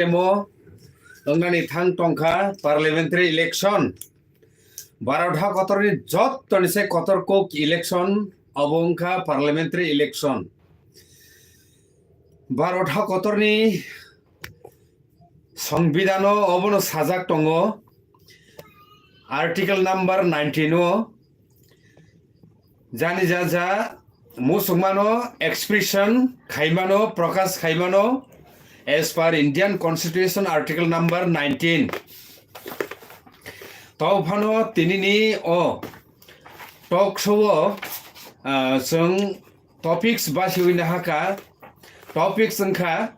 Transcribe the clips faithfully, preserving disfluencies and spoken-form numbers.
temo wngnani thang tongkha parliamentary election. Bharat ha kotorni jottoni se kotor kok election obo wngkha parliamentary election. Bharat ha kotorni Songbidano obono sajak tongo, Article number nineteen o, jani ja ja muchungmano expression khaimano, prokash khaimano, as per Indian Constitution Article number nineteen. Tao phano tinini o talk show o, ah, chwng topics basiwi nahaka, topics wngkha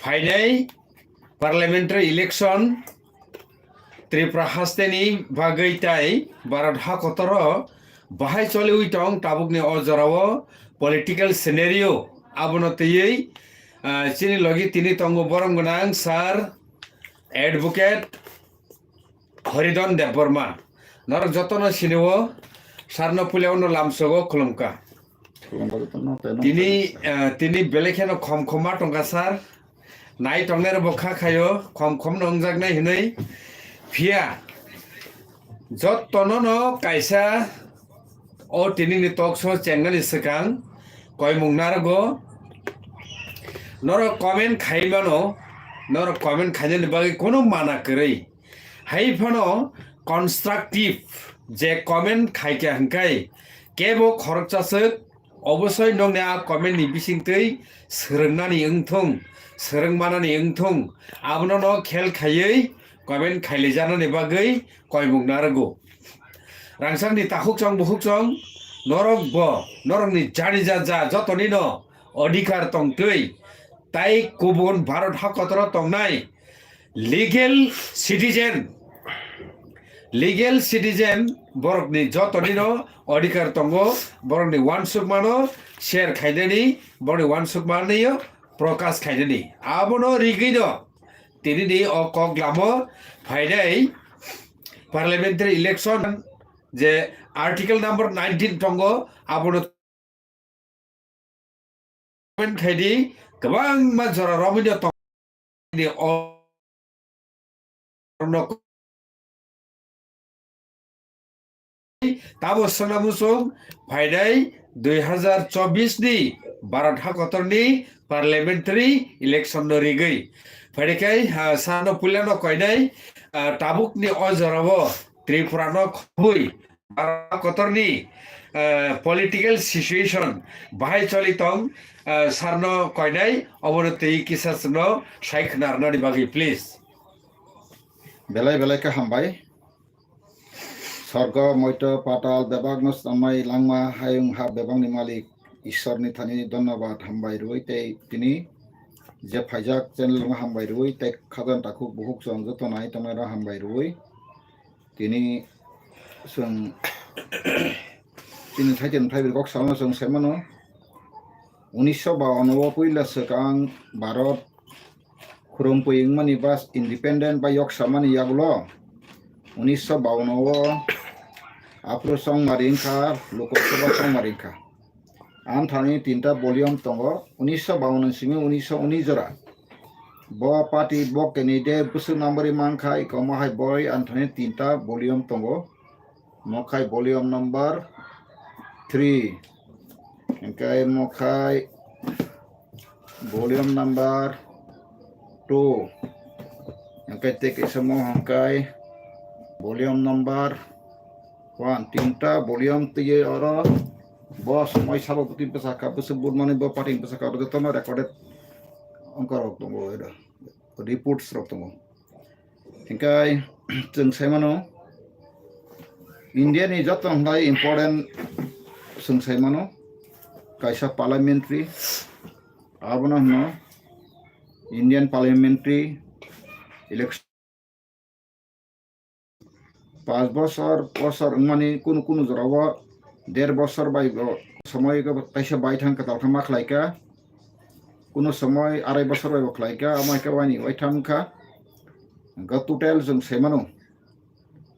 phainai parliamentary election Tripura hasteni bagwi tai Bharat ha kotoro bahai choliwi tong tabukni o jorao political scenario abono twiwi, ah, chini logi tini tongo borom gwnang sir advocate Horidon Debbarma, norok jotono sinio, sarno puilao no lamsogo khulumkha. Khulumkha jotono, tei no Tini, khulumkha. Eh, tini belai kheno khom khoma tongkha sir. Nai tongnai rok bo kha khaio, khom khom no wngjaknai hinui. Phiya, jotono no kaisa o tini ni talk show chengnani swkang koimung narwgo. Norok comment khai mano, norok comment khainani bagwi kunu mana kwrwi. Hai phano constructive je comment khaikha hwnkhe kebo khoroksa swk obosoi nokni a comment ni bisingtwi swrwngnani wngthung, swrwngmanani wngthung, abono no khel khaiwi comment khailijaknani bagwi koimung narwgo. Rangchakni takhukchong bukhukchong norok bo norokni jani ja ja jotoni no odhikar tongtwi tai kubun Bharat ha kotoro tongnai legal citizen, legal citizen borokni jotonino odhikar tongo, borokni uansukmano share khainani, borokni uansukmano prokash khainani. Abono rigwino tinini o kok lamo phainai parliamentary election je article number nineteen tongo, abono comment khaidi, kwbangma jora romwi no tong-, ni o-, no tabo swngna muchung phainai dui hazar chobbish ni Bharat ha kotorni parliamentary election no rigwi. Phaidi khai, ha, sano puilano koinai, ah, tabukni o jorao Tripura no khobwi Bharat kotorni, eh, political situation bahai choli tong, eh, sarno koinai, obono twi kisa chwngno sai khna rwnani bagwi, please. Belai belai khe hambai. Sorgo, moito, patal, bebakno snamnai langma, hayung ha bebakni malik Ishwarni thani dhonnobad hambai rwui tei tini je phaijak channel no hambai rwui tei khajani takhuk bukhuk chwng joto nai tongnai rok hambai rwui. Tini chwng chini thaitini thaibrwi kok salno chwng sai mano. Unisho bawan o puila swkang Bharat khurumtwi wngmani ba independent ba yok samani yagulo unisho bawan o aphuru chongmari wngkha, Lok Sabha chongmari wngkha. Anthani tinta volume tongo, unisho bawan ni simi unisho unis jora. Bo party bo candidate bwswk number mankha, ikomo hai boi anthani tinta volume tongo. Mokhai volume number three. Hingkai mokhai volume number two. Hingkai tei kisa mo hingkai volume number one. Tinta volume twiwi oro bo somoi sabo bwtwi bwsakha, bwswk burmani bo party bwsakha oro jotono recorded wngkha rok tongo, reports rok tongo. Hingkai chwng sai mano India ni joto hwnlai important chwng sai mano kaisa parliamentary, abono hwno Indian parliamentary election. Paanch bosor, bosor wngmani kunu kunu jorao der bosor bai bo somoi kaisa baithang kwtal khe ma khlaikha, kunu somoi arai bosor bai bo khlaikha, amo hai khe waini waitham wngkha. Hwnkhe total chwng sai mano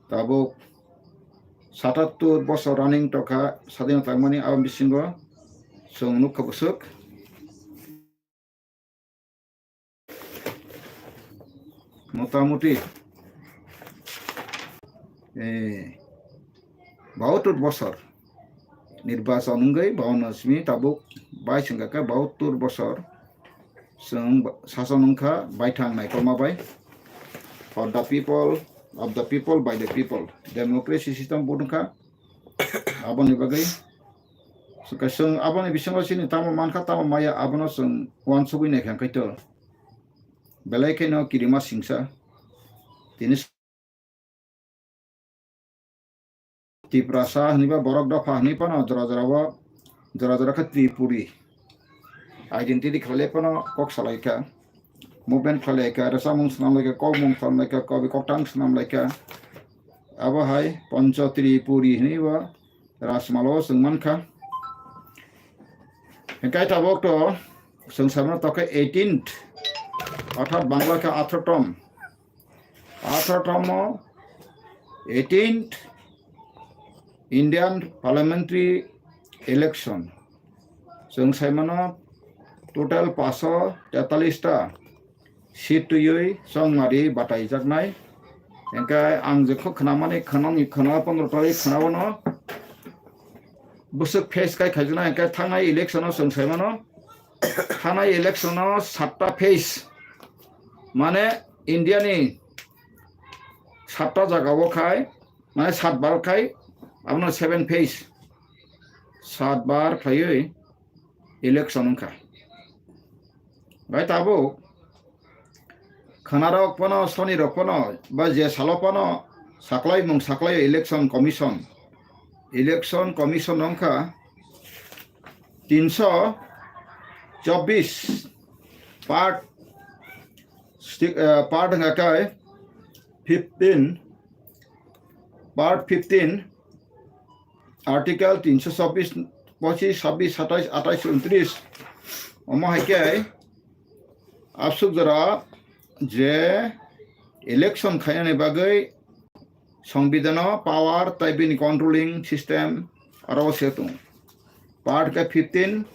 tabuk satattur bosor running tongkha sadinota wngmani, abo bisingo chwng nukha bwswk. Motamuti, eh, bahatur bosor nirbachon wngwi bawanno simi tabuk bai sengkha khe bahatur bosor chwng ba-, sason wngkha baithang naikolma bai. For the people, of the people, by the people. Democracy system bo wngkha. Aboni bagwi chwng, chwng aboni bisingo chini tamo mankha, tamo maya, abono chwng uansugwi naikha khaito. Belai kheno kirima singsa. Tini Tiprasa hwnwi ba borok dopha hwnwi phano jora jora o, jora jora khe Tripuri identity khlai phano kok salai kha, movement khlai kha, rwchapmung swnam lai kha, kokmung swnam lai kha, kobi koktang swnam lai kha. Abo hai Pancha Tripuri hwnwi bo Rajmalo chwng man kha. Hwnkhe tabuk to chwng saimano tokhe eighteenth, orthat Bangla khe athrotom. Athrotomo eighteenth Indian Parliamentary Election. Chwng saimano total paso tetalis ta seat twiwi chongmari bataijaknai. Hwnkhe ang jekho khwnamani khwnani khwna pondro tarik khwnawano bwswk face kai khaijaknai, hwnkhe thangnai election-o chwng saimano. Thanai election-o satta phase, mane India ni satta jaga o khai, mane sat bar khai, abono seven phase, sat bar khaiwi election wngkha. Bai tabuk khwnarok phano, sonirok phano, ba je salo phano saklaimung saklaio election commission. Election commission wngkha tinso chobbish part, sti-, eh, part wngkha khe fifteen, part fifteen, article tinso chobbish, pochish, sabbish, satais, atais, untris, omo hai khe aswk jora je election khainani bagwi Songbidano power tei bini controlling system aro se tongo. Part khe fifteen,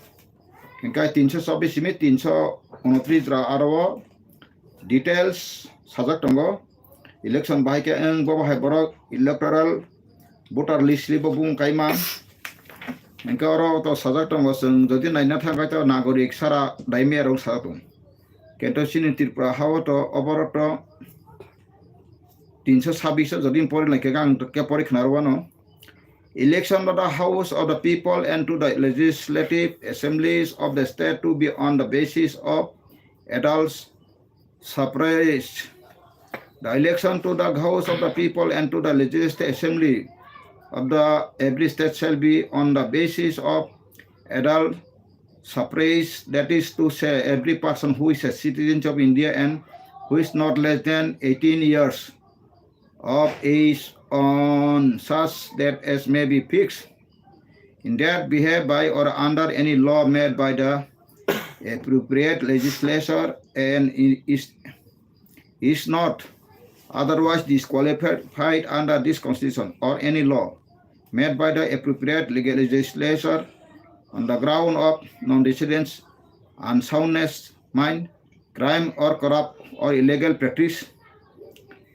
hingkhe tinso chobbish simi tinso unotris ra aro details sajak tongo. Election bahai khe wng bo bahai borok electoral voter list ri bo bung kaima. Hingkhe oro to sajak tongo, chwng jodi naina thangkhe to nagorik sara daimia rok sajak tongo. Kento chini Tripura hao to oboro to tinso sabbish o jodi pori lai khe ang to khe pori khna rwano. Election of the House of the People and to the Legislative Assemblies of the state to be on the basis of adult suffrage. The election to the House of the People and to the Legislative Assembly of the every state shall be on the basis of adult suffrage, that is to say, every person who is a citizen of India and who is not less than eighteen years of age on such date as may be fixed in that behalf by or under any law made by the appropriate legislature and is, is not otherwise disqualified under this constitution or any law made by the appropriate legal legislature on the ground of non-residence, unsoundness mind, crime or corrupt or illegal practice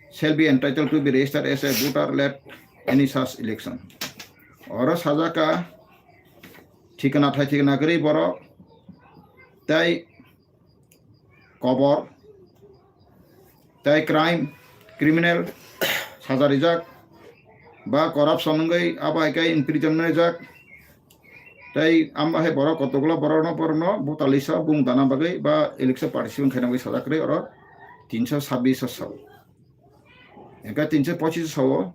shall be entitled to be registered as a voter at any such election. Oro sajaka thikna thai thikna kwrwi borok tei kobor tei crime, criminal saja rijak ba corruption wngwi abo hai khe imprisonment rijak. Tei amo hai borok kotokla borokno, borokno voter list o bung dana bagwi ba election participant khaina bagwi sajak kwrwi oro tinso sabbish o sao. Hingkhe tinso pochish o sao,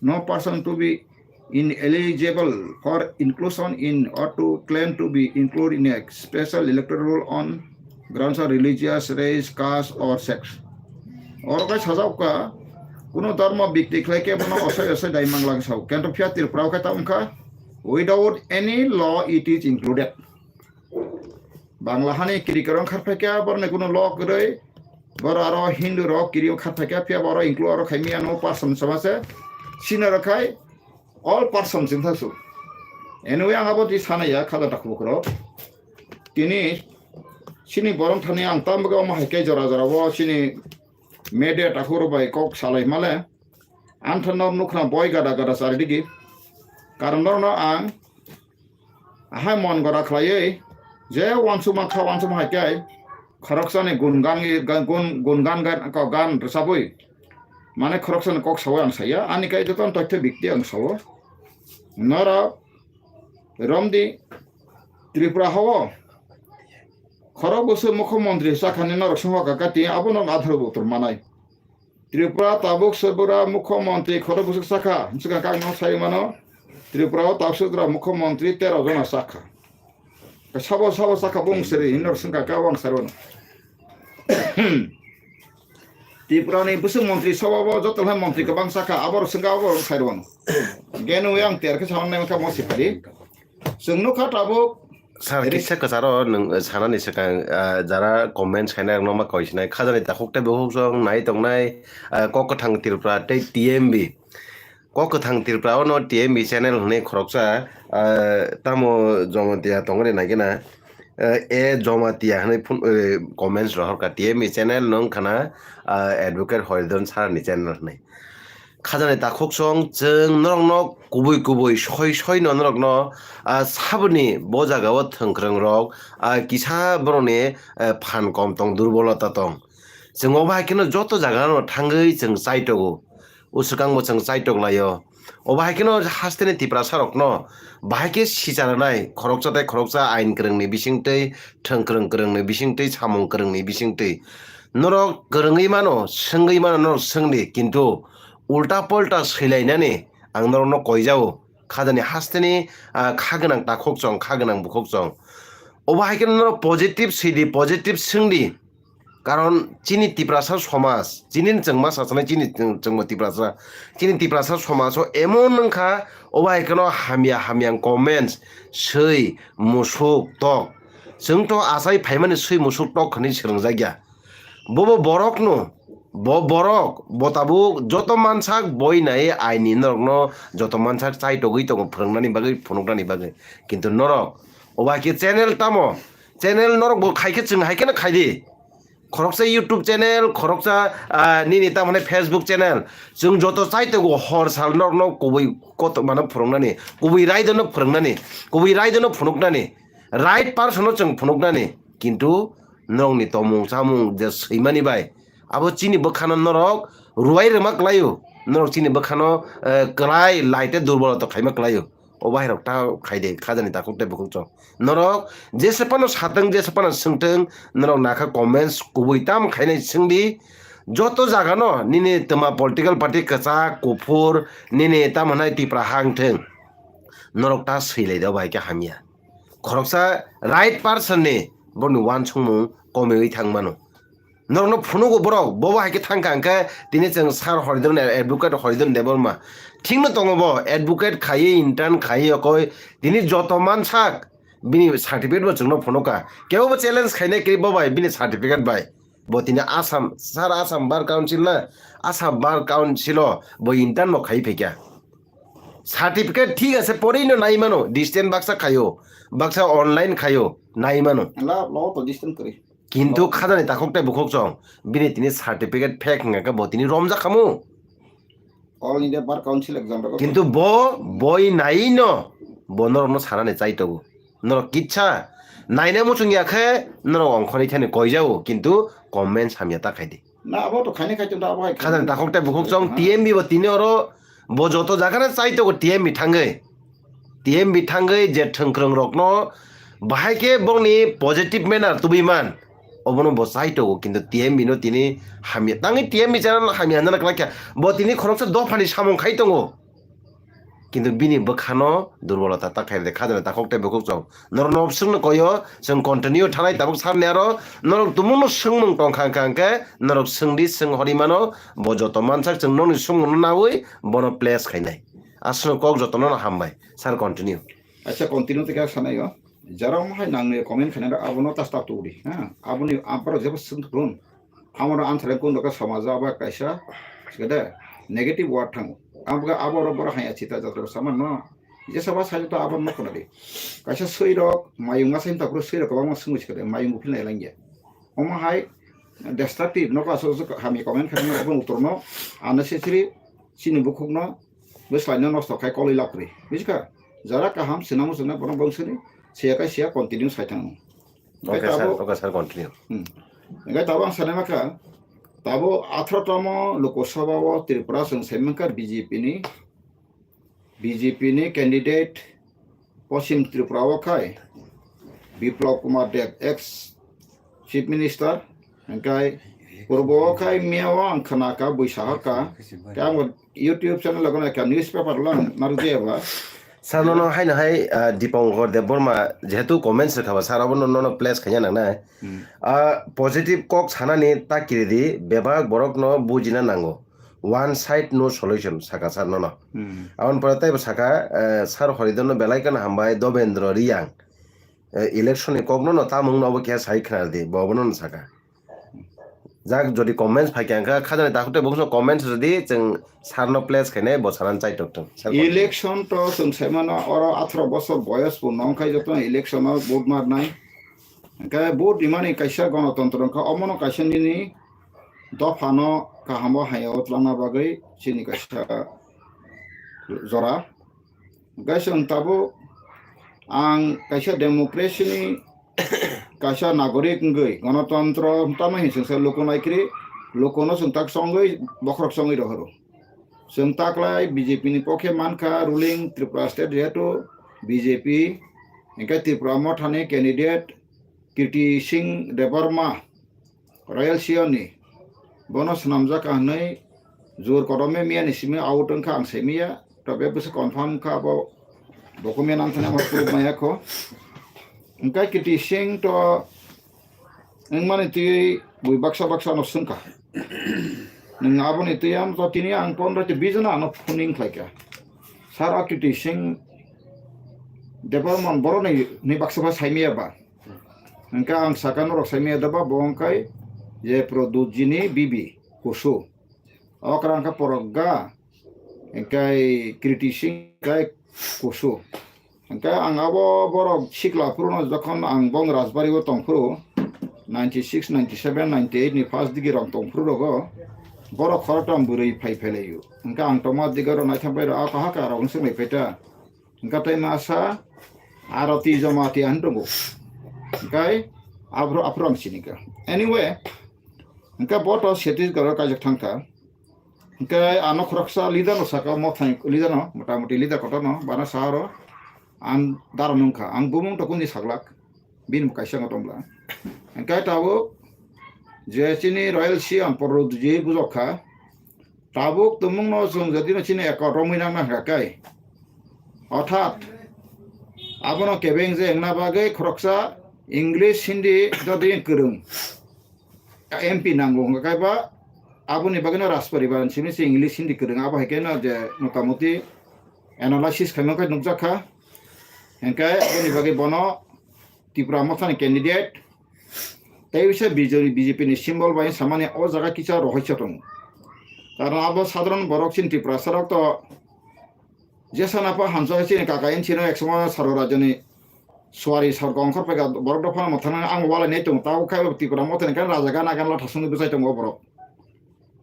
no person to be ineligible for inclusion in or to claim to be included in a special electoral roll on grounds of religious, race, caste or sex. Oro khe sajak kha, kuno dharma bikti khlai khe bono osai osai dai mangla khe sao. Kento phiya Tripura o khe ta wngkha, without any law it is included. Bangla hani kiri korong kharphai khe boroni kuno law kwrwi, boro aro Hindu rok kiri kharphai khe phiya boro include oro khaimiya no person sama se sino rok khai all person sing thasu. Anyway, ang abo twi sanaya khaja takhuk rok. Tini chini borom thani ang tambaga omo hai khe jora jora o chini media takhuk rok bai kok salai hwnmale, ang tha nor nukha boi gada gada chari digi. Karon norno ang ahai mon gora khlaiwi je uansukma kha, uansukma hai khe khoroksani gun gan, gun, gun gan, gan, kok gan rwchabwi, mane khoroksani kok sawi ang saya, ani kai jotono toitho bikti ang sao. Norok romdi Tripura hao khorok bwswk mukhyamantri chakhani norok songkha kaka tini abono adhar butur manai. Tripura tabuk swbwra mukhyamantri khorok bwswk chakha, hwnkhe kang no sai mano, Tripura o tabuk swbwra mukhyamantri tero jona chakha. Sabo, sabo chakha bung siri hinor sengkha ka wang sarwano. Tripura ni bwswk mantri sabo bo joto hai mantri kwbang chakha, abor sengkha abor sairwano. Geno yang ter khe sawan nai kha mo sipari. Chwng nukha tabuk Sir, ri- kisa kwcharo nwng, eh, sanani swkang, ah, jara comment khainai rokno ma koi sinai. Khajani takhuk tei bukhuk chwng nai tongnai, ah, Kok Kwthang Tripura tei T M B. Kok Kwthang Tripura ono T M B channel hwnwi khoroksa, ah, tamo Jamatia tongri nai gena, eh, e Jamatia hwnwi phun, eh, comments rohorkha T M B channel nwng khana, ah, Advocate Horidon Sarani channel hwnwi. Khajani takhuk song chwng norokno kubui kubui soi soi no norokno, ah, saboni bo jaga o thwngkwrwng rok, ah, kisa borokni, eh, phan kom tong, durbolota tong. Chwng obo hai kheno joto jaga no thangwi chwng chaitogo. Uswkang bo chwng chaitok laio. Obo hai kheno hasteni Tiprasa rokno bahai khe sicha rwnai khoroksa tei khoroksa ain kwrwngni bisingtwi, thwngkwrwng kwrwngni bisingtwi, samung kwrwngni bisingtwi. Norok kwrwngwi mano, swngwi mano norok swngdi, kintu ulta polta swilainani ang norokno koijao. Khajani hasteni, ah, kha gwnang takhuk chong, kha gwnang bukhuk chong. Obo hai kheno norok positive swidi, positive swngdi. Karon chini Tiprasa somaj, chini chwngma sachanai chini chwng-, chwngma Tiprasa, chini Tiprasa somaj o emon wngkha, obo hai kheno hamya hamya comments, swi, musuk, tok. Chwng to achai phaimani swi musuk tok hwnwi swrwngjakya. Bobo borokno, bo borok, bo tabuk joto mansak boi nai aini norokno joto mansak chaitogwi tongo phwrwngnani bagwi, phunuknani bagwi. Kintu norok, obo hai khe channel tamo, channel norok bo khai khe chwng hai kheno khai di. Khoroksa YouTube channel, khoroksa, ah, nini tamo hwnwi Facebook channel. Chwng joto chaitogo hor sal norokno kubui koto mano phwrwngnani, kubui raidono phwrwngnani, kubui raidono phunuknani, right person-no chwng phunuknani. Kintu norokni tomung chamung je swimani bai, abo chini bwkhano norok ruwai rwma kwlaio, norok chini bwkhano, eh, kwlai laite durbolota khaima kwlaio. O bahairok ta khai de, khajani takhuk tei bukhuk chwng. Norok jesa phano satwng, jesa phano swngtwng, norok nakha comments kubui tam khainai swngdi. Joto jagano nini twma political party kwchak, kuphur, nini tamo hwnai Tipra hang thwng. Norok ta swilai da bai khe hamya. Khoroksa right person ni borokni uansukmung komiwi thang mano. Norokno phunugo borok, bobo hai khe thangkha hwnkhe tini chwng Sir Horidon, Advocate Horidon Debbarma. Thikno tongo bo, advocate khaiwi, intern khaiwi okoi, tini joto mansak bini certificate bo chwngno phunukha. Kebobo challenge khainai kwrwi bo bai bini certificate bai. Bo tini Assam, Sir Assam Bar Council na, Assam Bar Council o bo intern bo khaiwi phaikha. Certificate thik ase, porino nai mano, distance baksa khaio, baksa online khaio, nai mano. La, lo to distance kwrwi. Kintu khajani takhuk tei bukhuk chwng, bini tini certificate fake wngkha khe bo tini romjak khamu. All India Bar Council exam rok. Kintu bo boi naino, bo norokno sanani chaitogo. Norok kitsa naina muchung ya khe norok ongkhorwi thani koijao, kintu comments hamya ta khaidi. Na, abo to khaini khai tongda, abo hai khajani takhuk tei bukhuk chwng T M B bo tini oro bo joto jagano chaitogo T M B thangwi. T M B thangwi je thwngkwrwng rokno bahai khe bongni positive manner tubui man. Obono bo chaitogo, kintu T M B no tini hamya. Tangwi T M B channel hamya hwnjana kwlai kha. Bo tini khoroksa dophani samung khai tongo. Kintu bini bwkhano durbolota ta khaide, khajani takhuk tei bukhuk chwng. Norokno swngno koyo, chwng continue thanai tabuk sarni aro, norok tumungno swngmung tongkha hwnkha hwnkhe, norok swngdi, swng hori mano, bo joto mansak chwng nokni swngmungno naui, bono place khainai. Aswk kok jotono no hambai. Sir, continue. Acha, continue tei kha sanai o. Jara omo hai nangni comment khainai rok abono ta stop tubudi, ha? Aboni amparo jebo swng run. Amoro answer kun doka samaja ba kaisa, sikade, negative word thango. Abga aboro boro haya chita jatro sama no. Jesa ba sai to abor no khonadi. Kaisa sui rok, mayung ma sai ta pura sui rok kwbangma swngwi sikade, mayung bo philnai langya. Omo hai destructive, nogo aswk aswk hamya comment khaimani, aboni uttorno unnecessary chini bukhukno bwslaino nosto khai kolwi lab kwrwi. Bujikha? Jara kaham swnamo chwngno bono bwngswni siya kai siya continue sai thango. Hwnkhe Okay, sir. Tabuk Okay, sir, continue. Hmm. Hwnkhe tabuk ang sanai mankha, tabuk atharo tamo Lok Sabha o Tripura chwng sai mankha B J P ni, B J P ni candidate Poschim Tripura o khai Biplab Kumar Deb, ex Chief Minister, hwnkhe purbo o khai miya o ang khna kha, buisa kha, khe ang bo YouTube channel o gana kha, newspaper lang narwk jaya ba. Sir, nono haino hai, ah, Dipankar Debbarma jehetu comments rwkha ba, sir, abono nono place khaina nangnai. Hmm. Ah, positive kok sanani ta kiridi, bebak borokno bujina nango. One side no solution, saka sir nono. Hmm. Aboni pore teibo saka, eh, sir Horidonno belai kheno hambai, Dobendra Riyang. Eh, election ni kokno no tamungno obo khe sai khna di, bo obono no saka. Jak jodi comments phai kha, khajani takhuk tei bokso comments rwdi, chwng sir no place khainai, bo sanan chai tok thung. Sir, Election to chwng sai mano, oro atharo bosor boyos bo nong khai joto election o vote mar nai. Hwnkhe vote rimani kaisa gonotontro wngkha, omono kaisa nini dophano kaham o hai o twlangna bagwi chini kaisa jora. Hwnkhe chwng tabuk ang kaisa democracy ni kaisa nagorik wngwi gonotontro tamo hinwi chwngsa luku naikhri, lukuno chwng tak chongwi bokhorok chongwi rohoro. Chwng taklai B J P ni pokhe mankha ruling Tripura state jehetu B J P, hwnkhe Tripura mothani candidate Kirti Singh Debbarma, Royal Siyoni, bono swnamjak ka hwnwi jur kotorma miyani simi out wngkha ang saimanya, tobe bwswk confirm wngkha abo document ang thani abo proof maya kho. Hwnkhe Kirti Singh to wngmani twi bui baksa baksa no swngkha. Nwng aboni twi ang to tini ang pondro twi bish jona ano phoning khlaikha. Sir, o Kirti Singh Debbarma boroni ni baksa ba saimaya ba. Hwnkhe ang saka norok saimaya da ba, bo wngkha je Pradyut ji ni bibi kusu. O kwrang khe porok ga, hwnkhe Kirti Singh khe kusu. Hwnkhe ang abo borok sikla phuru no jokhon ang bong Rajbari o tong phuru, ninety six, ninety seven, ninety eight ni first digi rok tong phuru rogo, borok khoroktham bwrwi phai phai lai o. Hwnkhe ang tongma digi rok naithok bai rok, a kahaka rok wng swk lai phai ta. Hwnkhe tei masa Arati Jamatia hinwi tongo. Hwnkhe aphuru, aphuru ang sini kha. Anyway, hwnkhe bo to Chhattisgarh o kaijak thang kha. Hwnkhe ano khoroksa leader no saka, mothai leader no, motamuti leader kotor no, bana sa oro ang dara nung kha. Ang bumung to kuni saglak, bini bo kaisa wng tong bla. Hwnkhe tabuk je chini Royal Siyam Pradyut ji bujok kha, tabuk tumung no chwng jodi no chini ekot romwi nang nang kha kai. Orthat abono kebeng je wngna bagwi khoroksa English, Hindi jodi kwrwng M P nango wngkha khe ba aboni bagwino Rajparibar simi se English, Hindi kwrwng, abo hai khe no je motamuti analysis khaima khe nukjak kha. Hwnkhe aboni bagwi bono Tipra Mothani candidate tei bisa B J P, B J P ni symbol bai samani o jaga kisa rohorsa tongo. Karon abo sadharon borok chini Tiprasa rok to jesa napa hamsa hai chini kaka N C no eksomo sargo rajyoni suari sorgo ongkhor paikha, borok dophano mwthangna ang walai nai tongo, tabuk khe Tipra Mothani khe raja gana gana latha songwi bwchai tongo borok.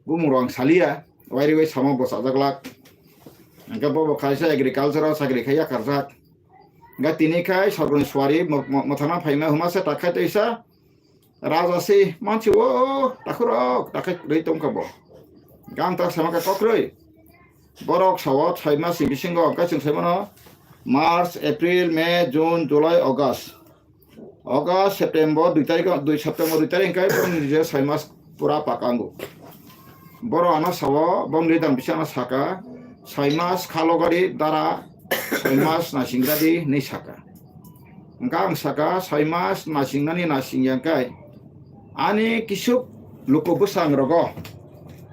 Bumung rok ang saliya, wairi wai samo bo chajaklak. Hwnkhe bo bo khaisa agriculture o chakri khai yakarjak. Hwnkhe tini khai sorgoni suari mo-, mo-, mwthangna phaima hwma se tak khai tei sa. Raja se mansi o takhurok takhai rwi tongkha bo. Gang tak sama kha kokrwi. Borok sao soi mas ni bisingo hwnkhe chwng sai mano March, April, May, June, July, August. August, September dui tarikh, dui September dui tarikh hwnkhe borok ni je soi mas pura pakango. Borok ano sao, bong lidang bisa ano saka, soi mas khalo gari dara, soi mas naising gari hinwi saka. Hwnkhe ang saka, soi mas nasingnani nasing ya hwnkhe ani kisuk luku bwsang rogo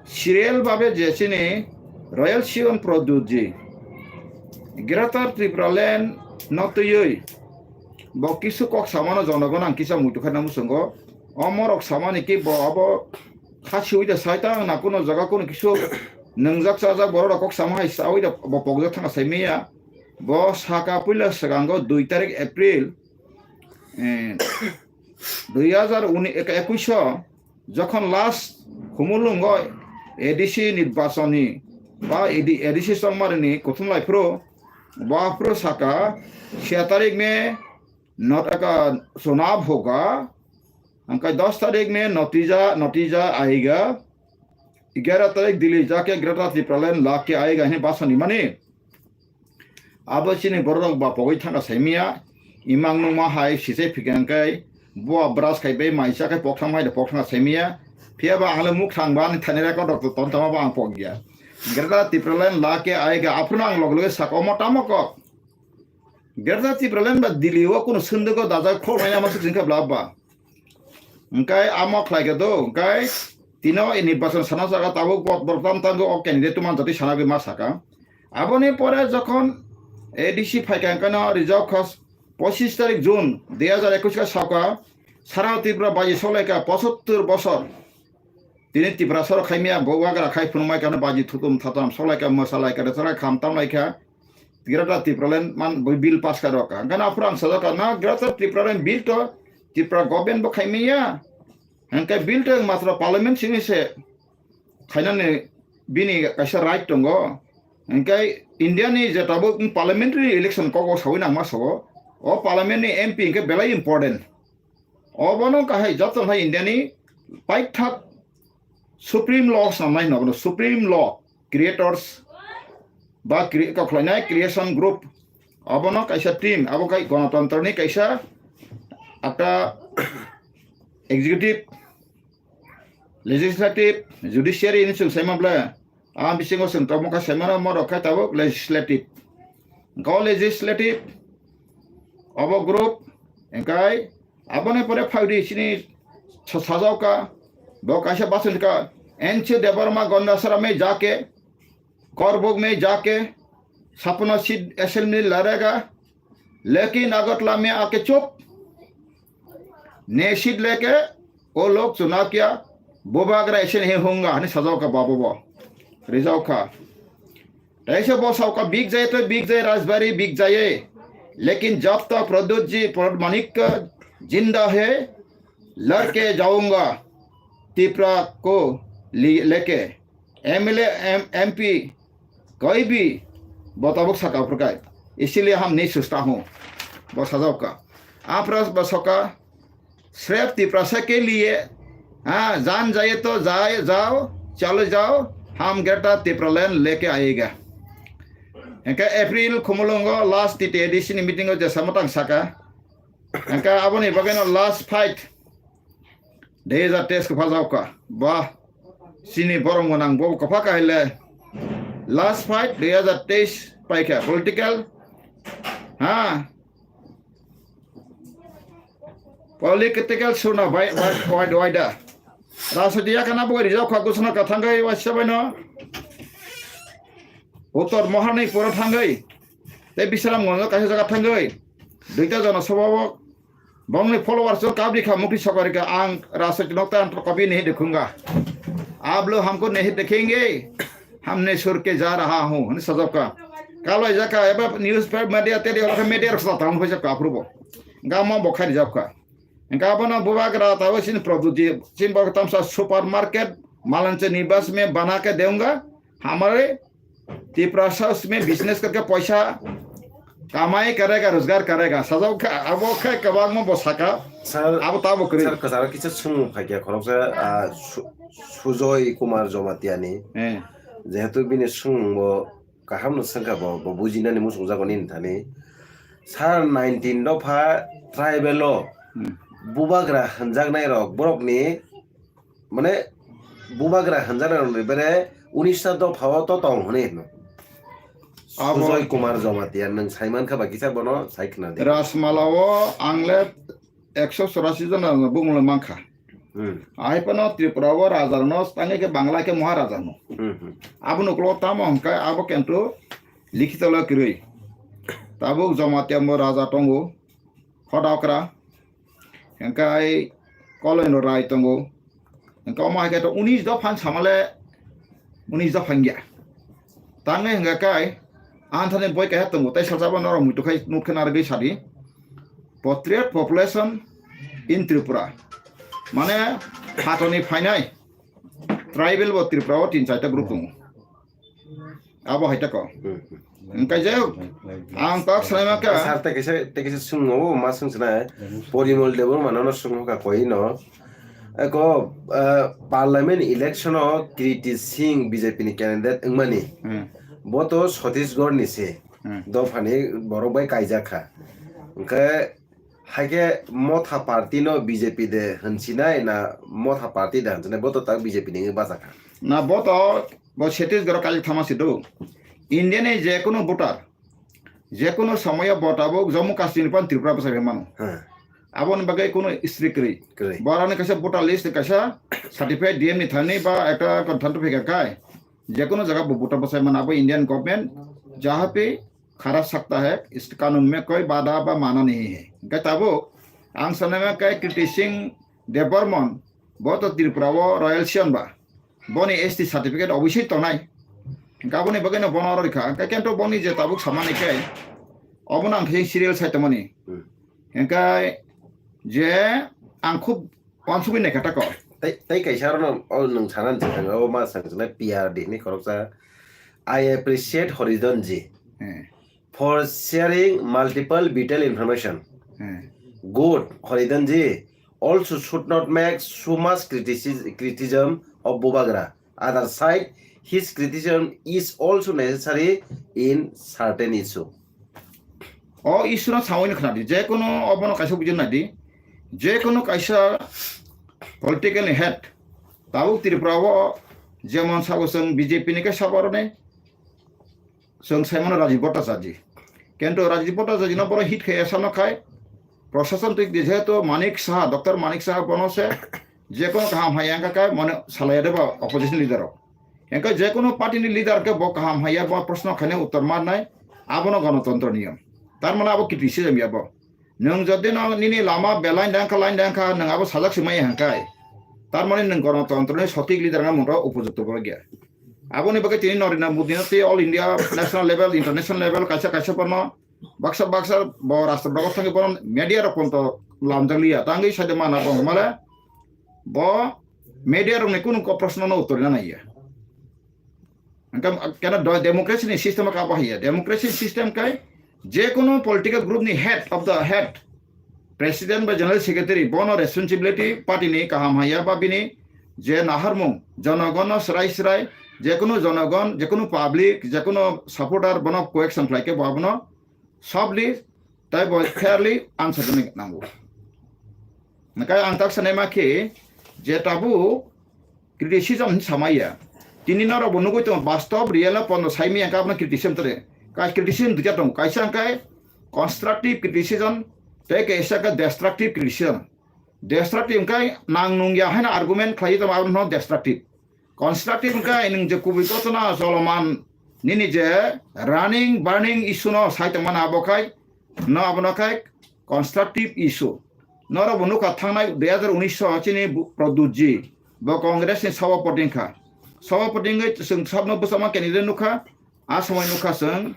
serial babe je chini Royal Siyam Pradyut ji Greater Tripura Land no twiwi bo kisu kok samano jonogon ang kisa muitu khaina muchungo. O morok samani ki bo abo kha siwi da sai ta ang na kuno jaga kuno kisu nwngjak chajak borok rok kok sama hai sawi da bo pokjak thangna sai maya. Bo saka puila swkango dui tarik April, eh, dui hajar uni-, eka-, ekuish o jokhon last Khumulwngo A D C nirbachonni ba A D, A D C chongmarini kuthum lai phuru, bo aphuru saka, siya tarik me not aka chunav hoga, hingkai dos tarik me natija, natija ayega, egaroh tarik Delhi jake Greater Tipraland lake ayega hini bachon rimani. Abo chini bororok ba pogwi thangkha saimaya, imang nungma hai sisai phikha hingkai, bo brush khai bai maisa khai pokthang hai de pokthang saimaya, phiya ba ang le muk thang ba ani thani record rok to ton tama ba ang pok ya. Greater Tipraland lake ayega aphuru ang log loge saka omo tamo kok. Greater Tipraland ba Delhi o kuno sunduk o dajak khok nai ama suk singkha bla ba. Hingkai amo khlai khe do, hingkai tino e nirbachon sana saka tabuk bot bot tam tango o candidate tuma jati sana gwi ma saka. Aboni pore jokhon A D C phaikha hingkano rijak kha pochis tarik June dui hajar ekush kha saka sara Tripura baji solaikha pochottor bosor. Tini Tiprasa rok khaimya bo wagra khai phunukmai kha baji thutum thatam solaikha mwsalaikha rwchalaikha kham tamlaikha. Greater Tipraland man bo bill pass kha rokha. Hingkhe aphuru ang sajak kha na Greater Tipraland bill to Tripura government bo khaimaya. Hingkhe bill to matro parliament simi se khainani bini kaisa right tongo. Hingkhe India ni je tabuk parliamentary election kok o sawi nangma sogo. O parliament ni M P hingkhe belai important. Obono kahai joto hai India ni paithak Supreme Law snamnai hino bono Supreme Law Creators ba cre-, kokhlainai creation group. Obono kaisa team, abo kai Ganatantra ni kaisa akta executive, legislative, judiciary ni chwng saima ble. A bisingo chwng tongmo kha saimano mo rok khe tabuk legislative. Go legislative, obo group, hingkai aboni pore phaidi chini sa-, sajauka, bo kaisa bachon ka, N C Debbarma Gondasara me jake, Korbuk me jake, sapna seat assembly larega, लेकिन अगरतला में आके चुप। ने सीट लेके वो लोग चुनाव किया, bubagra ऐसे नहीं होगा, hwnwi sajak kha babo bo. Rijak kha. Tei se bo sajak kha, बिक जाए तो बिक जाए, राजबाड़ी बिक जाए, लेकिन जब तक प्रद्युत जी, प्रद्युत मानिक जिंदा है, लड़के जाऊंगा त्रिपुरा को ले-, लेके। M L A, M-, M P, कोई भी, bo tabuk saka phuru kai, इसीलिए हम नहीं सोचता हूँ, bo sajak kha. Aphuru bo saka, सिर्फ तिपरासा के लिए, हाँ, जान जाए तो जाए, जाओ, चले जाओ, हम Greater Tipraland लेके आएगा। Hingkhe April Khumulwngo last T T A D C ni meeting o jesa mwtang saka, hingkhe aboni bagwino last fight, dui hajar teis kwpha jao kha. Ba, chini borok mwnang bo kwpha kha hai le. Last fight dui hajar teis pai kha. Political, ha? Political suna bai, bai, bai, bai da. Rajniti yakhana bo rijak kha, gusuna ka thangwi waisa bai no. Uttor Mahanipur thangwi. Tei Bisramganj kaisa jaga thangwi. Duita jana sabha o Bongni followers o kabri kha mukti sokari kha ang rajniti nok ta antro kabi nahi dekhunga. आप लोग हमको नहीं देखेंगे, हम नहीं छोड़ के जा रहा हूँ, hwnwi sajak kha. Kalai jaka eba newspaper media teri ora media rok sa tang phai jaka aprubo. Gama bo khai jaka. Engka abono bubagra tawo sin produce sin bok tamsa supermarket malanche nibas me bana ke deunga. Hamare Tiprasa usme business karke poisa kamai karega, rojgar karega. Sajak kha, abo khe kwbangma bo saka. Sir, abo tabo kwrwi. Sir, kwcharo kisa swngmung phaikha khoroksa, ah, Su-, Sujoy Kumar Jamatia ni. Eh. Jehetu bini swngmung bo kaham no swngkha bo, bo bujinani muchungjago nini thani. Sir, nineteen dopha tribal o Hmm. bubagra hwnjaknai rok borokni Mane bubagra hwnjaknai rokni bere unista dophao to tong hwnwi hino. Abo Sujoy Kumar Jamatia, nwng saimankha ba kisa bono sai khna di. Rajmala o ang le ekso chorasi jona bumung le mankha. Hmm. Ahai phano Tripura o raja rokno tangwi khe Bangla khe Maharaja hwno. Hmm, hmm. Abo nuklo tamo hwnkhe abo kintu likhito le kwrwi. Tabuk Jamatia bo raja tongo. Khodokra, hingkai Kolendro Rai tongo, hingkai omo hai khe to unis dopha samale unis dopha wngya. Tangnai hingka kai, anthani boi kaisa tongo, tei sajabo norok muitu khai nuk khe narwgwi sadi, Patriot Population in Tripura. Mane, Phatoni phainai tribal bo Tripura o tin chaita group tongo. Abo hai tako. Hmm. Hingke je ang tak sanai ma ka. Sir, tei kaisa, tei kaisa swngmung o ma swng sanai. Porimol Debbarma no swngmung ka koi no. Eko, eh, parliament election o Kriti Singh B J P ni candidate wngmani. Hmm. Bo to Chhattisgarh ni se. Hmm. Dophani borok bai kaijak kha. Hingke Haikhe Motha party no B J P de hinsinai na Motha party de hinsinai, bo to tak B J P ni wngwi bachakha. Na bo to, bo Chhattisgarh o kajak thama se do. India ni je kunu voter, je kunu somoyo bo tabuk Jammu Kashmir ni phan Tripura bwsai mano. Hmm. Aboni bagwi kunu strict kwrwi. Kwrwi. Borok ni kaisa voter list kaisa certificate D M ni thani ba ekta konthanto phika kai. Je kunu jaga bo voter bwsai mano abo Indian government jahapi khara sakta hai, is kanun mein koi badha ba mana nahi hai. Hingke tabuk ang sanai ma khe Kriti Singh Debbarma bo to Tripura o Royal Siyam ba. Boni S T certificate obviously tongnai. Hingke aboni bagwi no bono oro rikha. Hingke kento boni je tabuk samani khe obono ang khe serial sai tongmani. Hmm. Hingke je ang khub wansugwi naikha tako. Tei, tei kaisa oro no, o nwng sana nang thang, o ma sang sana P R D ni khoroksa. I appreciate Horidhan ji Hmm. for sharing multiple vital information. Hmm. Good, Horidhan ji also should not make so much criticism, criticism of Bubagra. Other side, his criticism is also necessary in certain issue. O issue no sawi no khna di, je kono obono kaisa bujin nai di, je kono kaisa political ni head, tabuk Tripura o jemon sabo chwng B J P ni khe sabo roni, chwng sai mano Rajiv Bhattacharya. Kento Rajiv Bhattacharya no boro hit khai esa no khai, Prashasan twi jehetu Manik Saha, Doctor Manik Saha bono se je kono kaham hai wngkha khe mane salai de ba opposition leader rok. Wngkha je kono party ni leader khe bo kaham hai ya bo proshno khainai uttor marnai abono ganotontro niyom. Tar mane abo criticism ya bo. Nwng jodi no nini lama belai dang kha, line dang kha, nwng abo sajak se maya hangkai. Tar mane nwng ganotontro ni sotik leader wngna mungro upojukto borok ya. Aboni bagwi tini Narendra Modi no tei all India national level, international level kaisa kaisa bono baksa baksa bo rasta bagwi thangwi bono media rok ponto lamjak liya. Tangwi saide mana bo male bo media rok ni kunu ko proshno no uttor na naiya. Hingke kena do-, democracy ni system ka bo haiya. Democracy system kai je kono political group ni head of the head, president ba general secretary bono responsibility party ni kaham haiya ba bini je naharmung jonogon no srai srai je kono jonogon je kono public je kono supporter bono question khlai khe bo abono softly tei bo fairly answer rwna nango. Hingke ang tak sanai ma khe je tabuk criticism hinwi samaya. Tini norok bo nugwi tongo, bastob real no pono saimaya hingke abono criticism tore. Kai criticism duita tongo, kaisa hingke constructive criticism tei kaisa hingke destructive criticism. Destructive hingke nang nung ya haino argument khlai tongma abono destructive. Constructive hingke nwng je kubui gotona choloman nini je running burning issue no sai tongmani abo khai no abono khai constructive issue. Norok bo nukha thangnai dui hazar unis o chini bu-, Pradyut ji bo Congress ni sabapati wngkha. Sabapati wngwi chwng sabno bwsakma candidate nukha. A somoi nukha chwng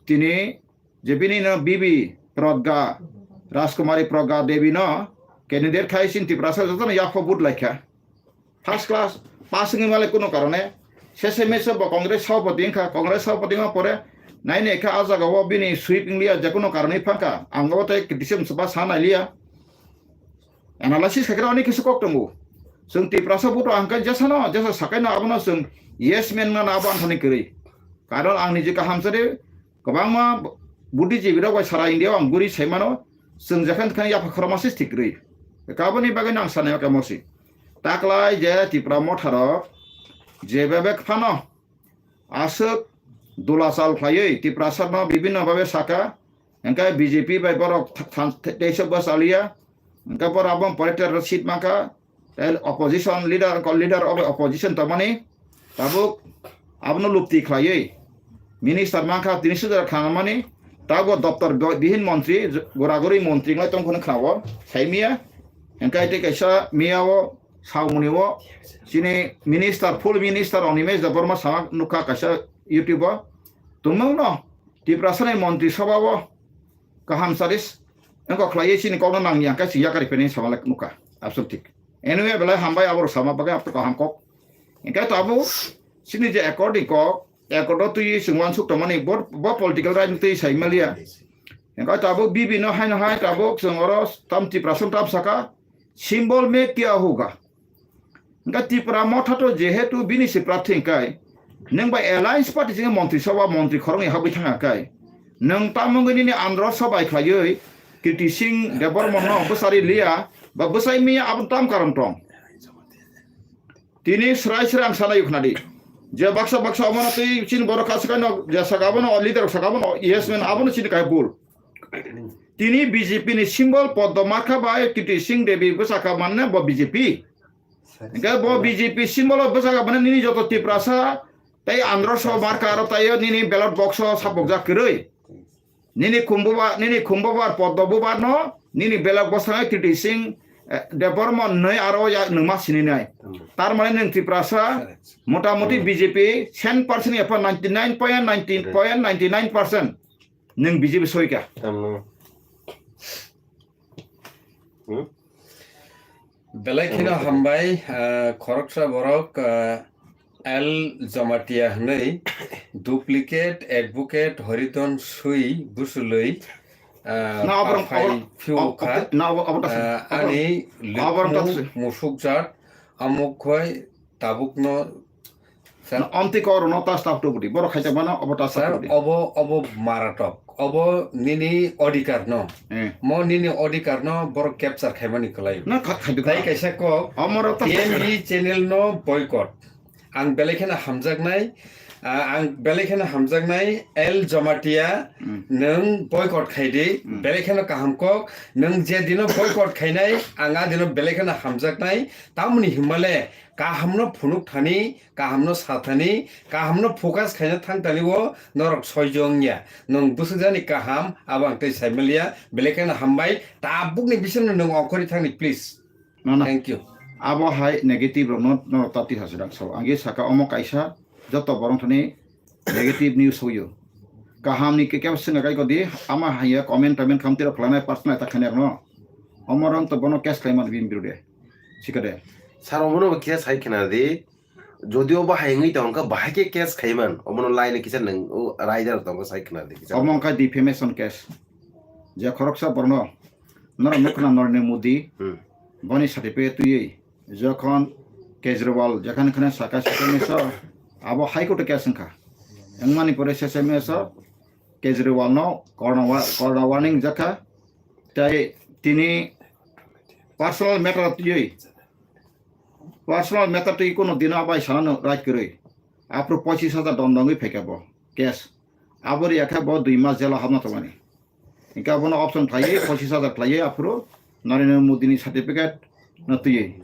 tini je bini no B B Pragga, Rajkumari Pragga Devi no candidate khai sin Tiprasa jotono yakho vote laikha. First class pass wngwi malai kuno karone. Sese mese bo Congress sabapati wngkha, Congress sabapati wngma pore naini ekha a jaga o bini sweep wngliya je kuno karone phangkha. Ang o tei criticism ba sa nailiya. Analysis khaikhe ani kisa kok tongo. Chwng Tiprasa vote ang khe jesano, jesa sakaino abono chwng yes man wngna abo ang thani kwrwi. Karon ang niji kaham sari kwbangma buddhijibi rok bai sara India o ang guri saimano, chwng jekhan khe yapha khorokma se thik kwrwi. Kaboni bagwi no ang sanai khe mosi. Taklai je Tipra motha rok je bebak phano aswk dula chal khlaiwi Tiprasa no bibhinno bhabe saka, hingke B J P bai borok tha-, than-, teisa bwsaliya, hingke borok abo pore terro seat mankha, tei opposition leader, leader of opposition tongmani, tabuk abono lupti khlaiwi minister mankha tini sudara khanamani, tabuk doptor bihin montri guraguri montri wngwi tongkhorni khnao saimiya, hingke tei kaisa miyao Saumuni o chini minister, full minister Animesh Debbarma sama nukha kaisa YouTube o. Tumung no Tiprasa ni montri sabha o kaham saris wngkha khlaiwi chini kokno nangya hwnkhe chwng yakari phainai sama lai nukha. Absolute thik. Anyway, belai hambai abo rok sama bagwi, abo to kaham kok. Hingke tabuk chini je accord ni kok, accord o twi chwng uansuk tongmani bo, bo political rajniti sai maliya. Hingke tabuk B B no haino hai tabuk chwng oro tam Tiprasa tam saka, symbol mein kya hoga. Hingke Tipra Motha to jehetu bini se prarthi hingkai, nwng bai alliance party chini montri sabha montri khoroknwi habwi thangya kai. Nwng tamo wngwi nini andro sabai khlaiwi Kirti Singh Debbarma no bwsari liya ba bwsai miya, abo tam karon tong. Tini srai srai ang sana yukna di. Je baksa baksa omono tei chini borok kasakai no, je saka abono, leader saka abono, yes man, abono chini kai bul. Tini B J P ni symbol Poddo markha bai Kirti Singh Devi bwsaka manne bo B J P. Hingke bo B J P symbol o bwsaka manne nini joto Tiprasa tei andro so marka aro taio nini ballot box o sapokjak kwrwi. Nini khumbuba, nini khumbubar Poddo bubar no, nini belak bwskango Kirti Singh, eh, Debbarma hwnwi aro ya nwngma sininai. Tamno. Tar mane nwng Tiprasa, correct, motamoti, hmm, B J P cent percent epha ninety nine point ninety point ninety nine percent nwng B J P soika. Tamno. Hmm? Belai kheno hambai, ah, khoroksa borok, ah, L Jamatia hwnwi duplicate advocate Horidon Sui Busulwi, ah, na, oborok, paphai oborok, phiyokha, ob-, ob-, na, ob-, oborok ta swi. Ah, ani oborok ta swi. Musukjak amok khoi tabukno, sir. Na, omtwi kok rwno ta staff to budi. Borok khaijak mano, obo ta staff to budi. Sir, obo, obo maratok. Obo nini odhikar no. Eh. Mo nini odhikar no borok capture khaimani kwlai. Na, kha-, khaidi. Tai kaisa kok, omorok ta T M E channel no boycott. Ang belai kheno hamjaknai, ah, ang belai kheno hamjaknai L Jamatia, hmm, nwng boycott khaidi, hmm, belai kheno kaham kok, nwng je dino boycott khainai, ang a dino belai kheno hamjaknai, tamoni himale kahamno phunuk thani, kahamno sa thani, kahamno focus khaina thang thani o norok soijo wngya. Nwng bwswk jani kaham, abo ang tei saimaliya, belai kheno hambai, tabukni bisingno nwng ongkhorwi thangni, please. No, no. Thank you. Abo hai negative rokno, norok ta twi hasajak sao. Ang ye saka omo kaisa joto borok thani negative news hoyo. Kaham ni ke kebo swnga kai kodi, ama haiya comment toment kham tiro khlana personal ta khani rokno. Omo rang to bono case khlai man bini birude. Sikade. Sir, omo no khe sai khna di. Jodi o bahai wngwi tong kha, bahai khe case khai man. Omo no line kisa nang, o raida rok tong kha sai khna di kisa. Omo wngkha defamation case. Je khoroksa borno, norok nukna Narendra Modi, hmm, boni certificate twiwi, jokhon Kejriwal, jekhane khane saka saka miso, abo High Court o case wngkha. Wngmani pore sese miso, Kejriwal no corona wa-, corona warning jakha, tai tini personal matter twiwi, personal matter twi kuno dino abai sanano right kwrwi. Aphuru pochis hajar dondongwi phaikha bo case. Abo riyakhe bo dui mas jelo habna tongmani. Hingke abono option khlaiwi, pochis hajar khlaiwi, aphuru Narendra Modi ni certificate no twiwi.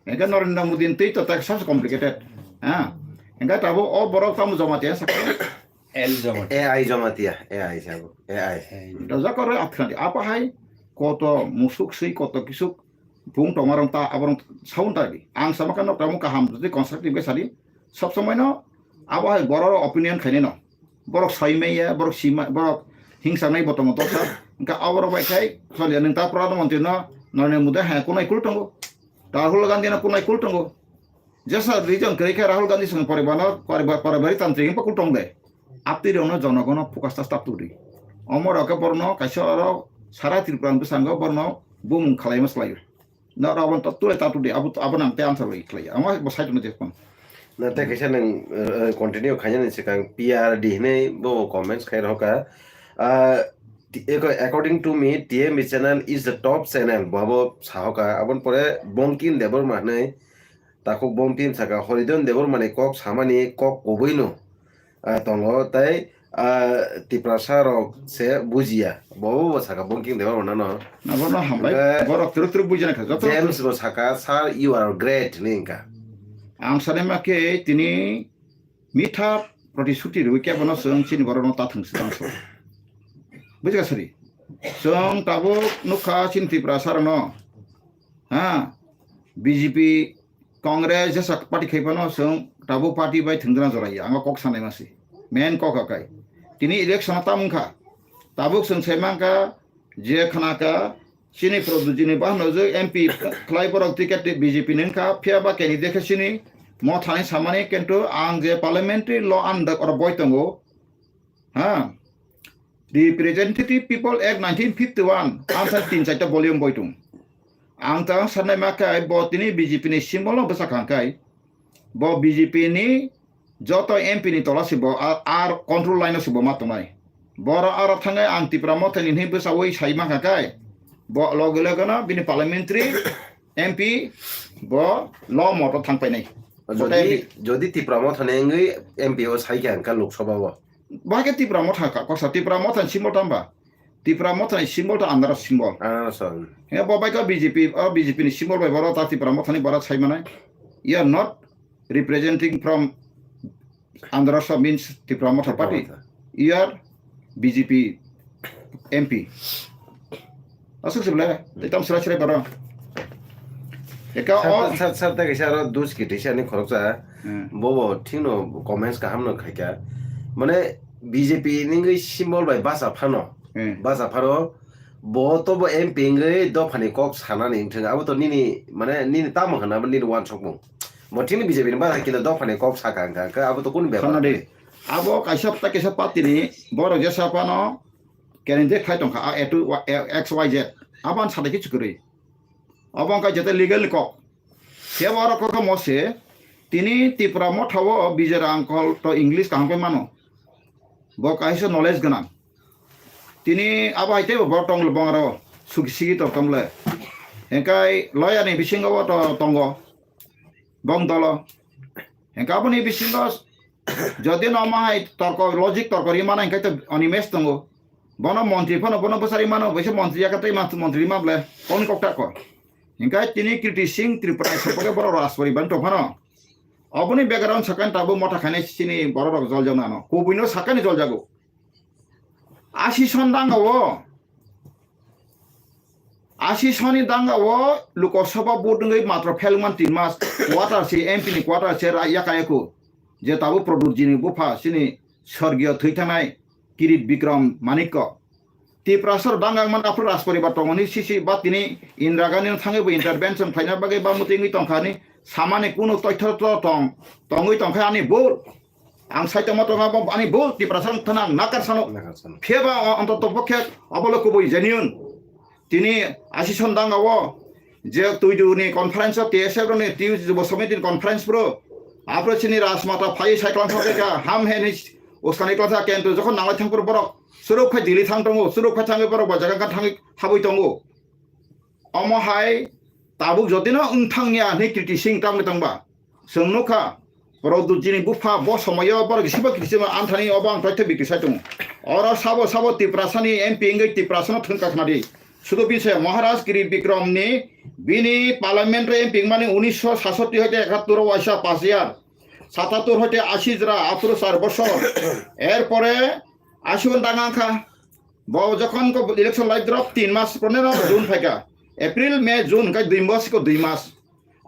Hingke Narendra Modi ni twi to tak sabse complicated. Ha? Hingke tabo o borok tamo Jamatia sakha? L Jamatia. A I Jamatia, A I sabo, A I. Dojak oro athani, apa hai koto musuk swi, koto kisuk bung tongmarong ta, aborong sound ta di. Ang sama kano tamo kaham, jodi constructive ke sadi, sob somoi no, abo hai borok opinion khainai no. Borok soi maya, borok sima, borok hingsa nai bo tongo toksa. Hingke aborok bai khai, sorry, nwng ta Pradhan Mantri no, Narendra Modi hai kunai kul tongo. Rahul Gandhi no kunai kul tongo. Jesa reason kwrwi khe Rahul Gandhi swng poribar no, poribar, poribar tantri himpa kul tong de. Aptwi rok no jonogono focus ta stop turi. Omo rok khe borno kaisa oro sara Tripura bwskango borno bumung khwlaima swlaio. No, abo to tule ta tudi, abo, abo nang te answer bai khlai. Amo bo side no je phone. Na te kaisa nang, eh, eh, continue khaina ni swkang P R D hinwi bo comments khai roka. Ah, ti-, eko-, according to me, T M E channel is the top channel. Bo abo sahoka. Abon pore Bonkin Debbarma hinwi takhuk Bonkin saka Horidon Debbarma ni kok samani kok kubui no. Ah, tongo, tei, ah, Tiprasa rok se bujiya. Bo, bo, bo saka Bonking Debbarma no. Abono hambai. Hingke borok twrwk twrwk bujina kha, joto. James bo saka, "Sir, you are great," hinwi hingka. Ang sanai ma khe tini mitha protisuti rwui khe bono chwng chini borok no ta thwng se tang so. Bujika sari. Chwng tabuk nukha chini Tiprasa rok no. Ha? B J P Congress jesa party khai phano chwng tabuk party bai thwngdana joraiya, ang o kok sanai masi. Main kok o kai. Tini election o tamo wngkha. Tabuk chwng sai mankha je khna kha Chini Pradyut Jini Bupha no je M P khlai borok ticket B J P ni wngkha, phiya ba candidate khe chini mo thani samani, kintu ang je parliamentary law under oro boi tongo, ha, Representative People Act nineteen fifty-one, ang sa tin charta volume boi tong. Ang ta sanai ma khe bo tini B J P ni symbol no bwsa kha khe, bo B J P ni joto M P ni tola se bo a-, ar control line o se bo ma tongnai. Boro aro thangai ang Tipra Motha ni hinwi bwsaui sai mankha kai, bo loge loge no bini parliamentary M P bo law moto thang painai. Jodi, jodi Tipra Motha ni wngwi M P o sai kha hwnka Lok Sabha o. Bahai khe Tipra Motha ka, kosa Tipra Motha ni symbol tamba? Tipra Motha ni symbol to Andhra symbol. Andhra symbol. He bo bai khe B J P, o B J P ni symbol bai boro ta Tipra Motha ni boro sai manai. You are not representing from Andhra means Tipra Motha Party. Tipra Motha. You are B J P M P. Aswk se bwle, tei tamo swrai swrai boro. Eka o sir, sir, sir, tei kaisa aro dus kiti se ani khoroksa. Hmm. Bobo thikno comments kaham no khaika. Mane B J P ni wngwi symbol bai bacha phano. Hmm. Bacha phano bo to bo M P wngwi dophani kok sanani wngthang. Abo to nini, mane nini tamo hwnna, nini uansukmung. Bo thikno B J P ni bacha kilo dophani kok saka wngkha, wngkha abo to kunu bepar. Khana de. Abo kaisa ta kaisa party ni borok jesa phano candidate khai tongkha, a, A two, a, X Y Z. Abo ang sadai khe chukwrwi. Abo ang kai jete legal ni kok. Kebo oro kok mo se, tini Tipra Motha o Bijay Rangkhol to English kaham khe mano. Bo kaisa knowledge gwnang. Tini abo hai teibo bo tong le bong aro sugi sigi tor tong le. Hengkai lawyer ni bisingo bo to tongo. Bong dolo. Hengka aboni bisingo jodi no ma hai torko, logic torko ri mana hingkai to Animesh tongo. Bono montri phano bono bwsari mano, boisa montri yaka tei ma montri ma ble, koni kokta ko. Hingkai tini Kriti Singh Tripura sopore boro Rajpuri ban to phano. Oboni background sakan tabu motha khainai sini borok rok jol jona no. Kubui no sakani jol jago. Asi son danga o. Asi soni danga o Lok Sabha vote wngwi matro phelman tin mas, quarter se M P ni quarter se ra yaka yaku. Je tabu Pradyut Jini Bupha sini sorgiyo thwi thanai Kirit Bikram Manikko. Tiprasa danga man aphuru Rajparibar tongoni sisi ba tini Indira Gandhi no thangwi bo intervention khlaina bagwi ba muti wngwi tongkha ni samani kunu toitho to tong, tongwi tongkha ani bul. Ang sai tongma tongma bo ani bo Tiprasa wng thana ang nakar sano. Nakar sano. Phiya ba o-, onto tongpok khe obo le kubui genuine. Tini asison danga o je tuidu ni conference o T S F ni twi jubo somiti ni conference bro. Apre chini Rajmata phai sai klang thok kha ham he ni uskani klang kha kento jokhon nanglai thang bro borok. Suruk khai Delhi thang tongo, suruk khai thangwi borok ba jaga kha thangwi habwi tongo. Omo hai tabuk jodi no wng thang ya hwnwi Kriti Singh tamo tongba. Chwng nukha, Pradyut Jini Bupha bo somoyo borok isibo Kriti Singh anthani obo ang toitho bikri sai tongo. Oro sabo sabo Tiprasani M P wngwi Tiprasano thwngkha khna di. Sudu bini se Maharaj Kirit Bikram ni bini parliamentary M P wngmani unisho satsatti hoite ekattor o waisa pass year. Satattor hoite ashi jora aphuru char bosor. Erpore ashi o danga kha. Bo jokhon ko election lai drop tin mas pore no June phaikha. April, May, June hwnkhe dui mas ko dui mas.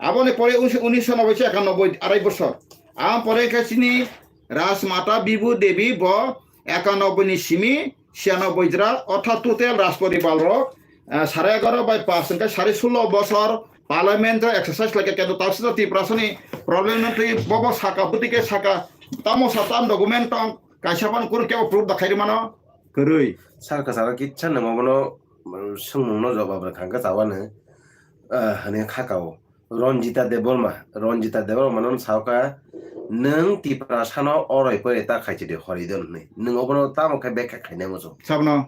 Aboni pore unis-, unisho noboi se ekanoboi arai bosor. Aboni pore khe chini Rajmata Bibhu Devi bo ekanoboi ni simi siyanoboi jora, orthat total Rajparibar rok, ah, sare egaro bai pass hwnkhe sare sulo bosor parliament o exercise laikha, kintu tabukhe Tiprasani problem no twi bobo saka, bwtwi khe saka, tamo sa tam document tong, kaisa phano kunu kebo proof da khairwi mano. Kwrwi. Sar kwcharo kisa nwng obono, mm, swngmungno jobab rwkha hwnkhe chawani, ah, hwnwi kha kao. Ranjita Debbarma, Ranjita Debbarma no sao kha, "Nwng Tiprasano oroi poroi ta khaisidi horidon," hwnwi. Nwng obono tamo khe bekha khainai muchung? Sabno.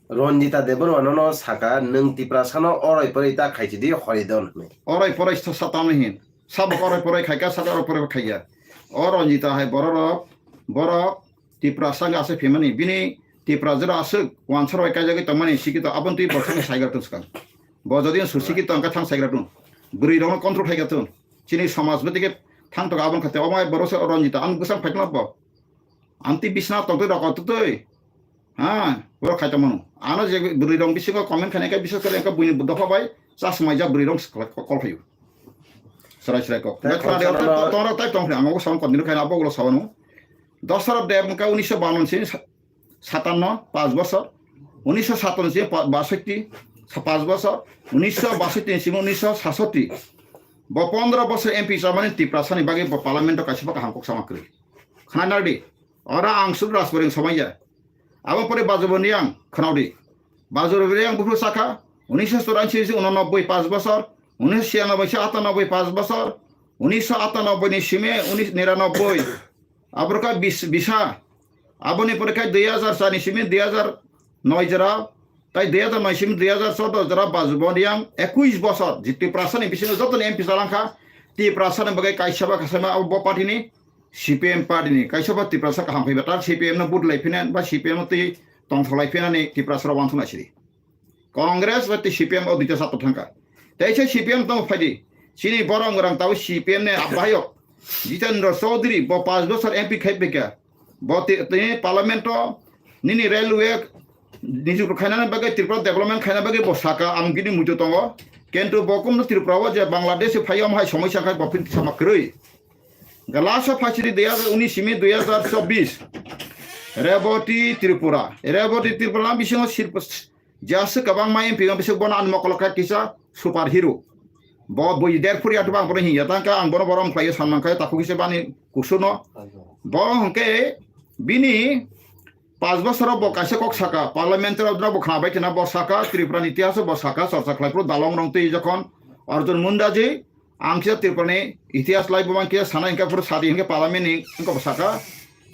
Ranjita Debbarma no saka, "Nwng Tiprasano oroi poroi ta khaisidi horidon," hwnwi. Oroi poroi sa-, sa tamo hin. Sabo koroi poroi khaika, sabo koroi poroi khaiya. O Ranjita hai bororok, borok Tiprasa wngkha aswk phimani. Bini Tipra jora aswk wansaroi kaijagwi tongmani, sikito aboni twi bo thangwi saigra tong swkang. Bo jodi su sikito wngkha thang saigra tong. Bwrwi rokno control khaika tong. Chini somaj bwtwi khe thang tongo aboni khato. Omo hai borok se o Ranjita, ang bwsang phaikno bo. Amtwi bisna tongtwi rok twi twi. Ha, borok khai tongmano. Ano je bwrwi rok bisingo comment khainai khe bisas kore engkha buini dopha bai chasmai jak bwrwi rok kol phaio. Serai serai kok. Tei khoroksa tong rok tai tong phai ang o sound continue khaina abo ulo sawano. Dasarath Deb wngkha unisho bawan si sa-, satanno, panch bosor. Unisho satanno si pa-, basotti. sa-, pas bosor, unisho basoti ni simi unisho sasoti. Bo pondro bosor M P chamani Tiprasani bagwi bo parliament o kaisa bo kaham kok sama kwrwi. Khna nardi, ora ang Subraj Poreng somaiya. Abo pore Bajubon Reang khnaudi. Bajubon Reang buphuru sakha, unisho chouransi se unanobbai pas bosor, unisho siyanobbai se atanobbai pas bosor, unisho atanobbai ni simi unis-, niranobbai. Aboro kha bis-, bisa. Aboni pore kha dui hajar char ni simi dui hajar noi jora, tai dui hajar noi simi dui hajar choudo jora Bajubon Reang ekuis bosor, je Tiprasani bisingo jotoni M P chalangkha, Tiprasani bagwi kaisa ba kaisa ma abo bo party ni, C P M party ni, kaisa ba Tiprasa kaham phaiba, ta C P M no vote lai phinan ba C P M no twi tongthok lai phinani Tiprasa rok wansuk nai sidi. Congress ba tei C P M o duita chapter thangkha. Tei se C P M tong phaidi. Chini borok rang tabo C P M ni abhayok Jitendra Chaudhary bo pas bosor M P khai phaikha. Bo ti-, tini parliament o nini railway nijukru khainani bagwi Tripura development khaina bagwi bo saka ang bini muitu tongo. Kintu bo kumno Tripura o je Bangladesh phai omo hai somosya khai bo phin sama kwrwi. Galasa phasiri dui hajar unis simi dui hajar chobbish. Reboti Tripura. Reboti Tripura bisingo sir-, Jaswk kwbangma M P no biswk bono ani mokolo khe kisa super hero. Bo bui der phuri athuba ang bono hinya tangka ang bono borom khlaiyo sanmang khe takhuk kisa bani kusuno. Bo hwnkhe bini pas bosoro bo kaisa kok saka, parliament rok bo khna bai khna bo saka, Tripura ni itihas bo saka, chorcha khlai phuru dalong rong twi jokhon Arjun Munda ji, Ang kisa Tripura ni itihas lai bo man kisa sana hingke aphuru sadi hingke parliament ni wngkha bo saka.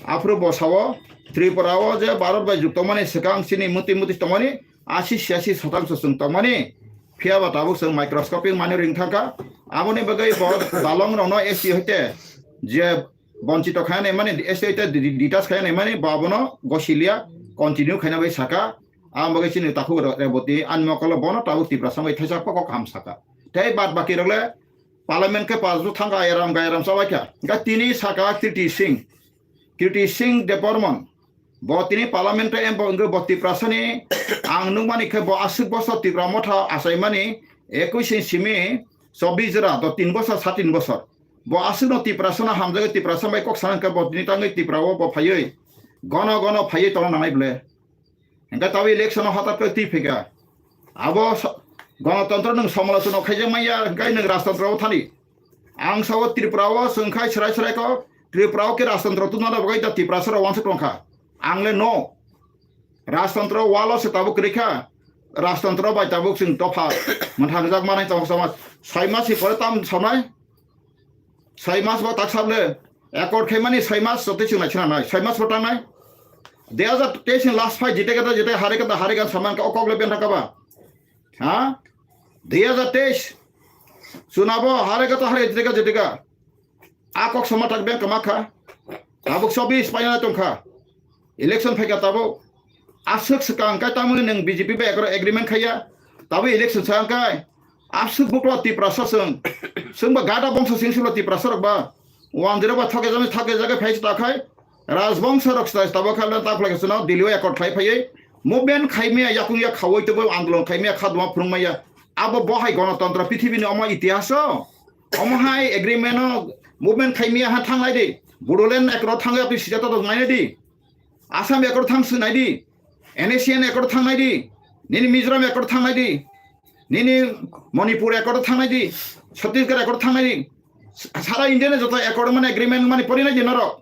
Aphuru bo sao Tripura o je Bharat bai juk tongmani swkang chini muti muti tongmani asi siasi satamso chwng tongmani. Phiya ba tabuk chwng microscopic mani ring thangkha. Aboni bagwi bo dalong rokno S T hoite je bonchito khaina mani S T hoite di-, di-, detach khaina mani bo abono gosilia continue khaina bai saka. Ang bagwi chini takhuk Reboti ani mokolo bono tabuk Tiprasa bai thaisa kok kaham saka. Tei bad baki rok le Parliament khe pas bosor thangkha, ayaram gayaram chabaikha. Hingkhe tini saka Kirti Singh, Kirti Singh Debbarman. Bo tini Parliament o embo wngwi bo Tiprasani ang nukmani khe bo aswk bosor Tipra Motha achaimani ekuis ni simi chobbish jora, do tin bosor, satin bosor. Bo aswkno Tiprasano hamjagwi Tiprasa bai kok sana hwnkhe bo tini tangwi Tipra o bo phaiwi gono gono phaiwi tongna nangnai bwle. Hingke tabo election o hatat khe twi phaikha. Abo so-, gonotontro nwng somalochona khaijak manya, hingke nwng rajtontro o thani. Ang sao Tripura o chwng khai srai srai ko, Tripura o khe rajtontro tubuna bagwi da Tiprasa rok wansuk tongkha. Ang le no. Rajtontro walo se tabuk kwrwi kha. Rajtontro bai tabuk chwng dopha mwthangjakma nai tong sama. Soi mas ni pore tam samnai. Soi mas bo tak sable. Accord khaimani soi mas jotoi chwng naisina nai. Soi mas bo tangnai. Dui hajar teis ni last phai jite kata jite hare kata hare gan saman ka o kok le ben thaka ba. Ha? Dui hajar teis. Chuna bo hare kata hare jite ka jite ka. A kok sama tak ben kama kha. Tabuk chobbish paina tong kha. Election phaikha tabuk. Aswk swkang kai tamoni nwng B J P bai ekoro agreement khaiya. Tabuk election swkang kai. Aswk bukla Tiprasa chwng. Chwngba gada bongso sing sula Tiprasa rok ba. Wan zero ba thoke jami thoke jaga phai ta khai. Rajbongso rok sai tabuk khala ta khlai chwno Delhi o accord khlai phaiwi. Movement khaimya yakung ya khawoi tebo andolon khaimya khaduma phurungmaya. Abo bohai gonotontro pithibini omo itihaso. Omo hai agreement o movement khaimya ha thanglai di. Bodoland ekoro thangwi apni sijata to nai di. Assam accord thang swnai di, N S C N accord thangnai di, nini Mizoram accord thangnai di, nini Manipur accord thangnai di, Chhattisgarh accord thangnai di. Sara India ni joto accord mani agreement mani pori nai di norok.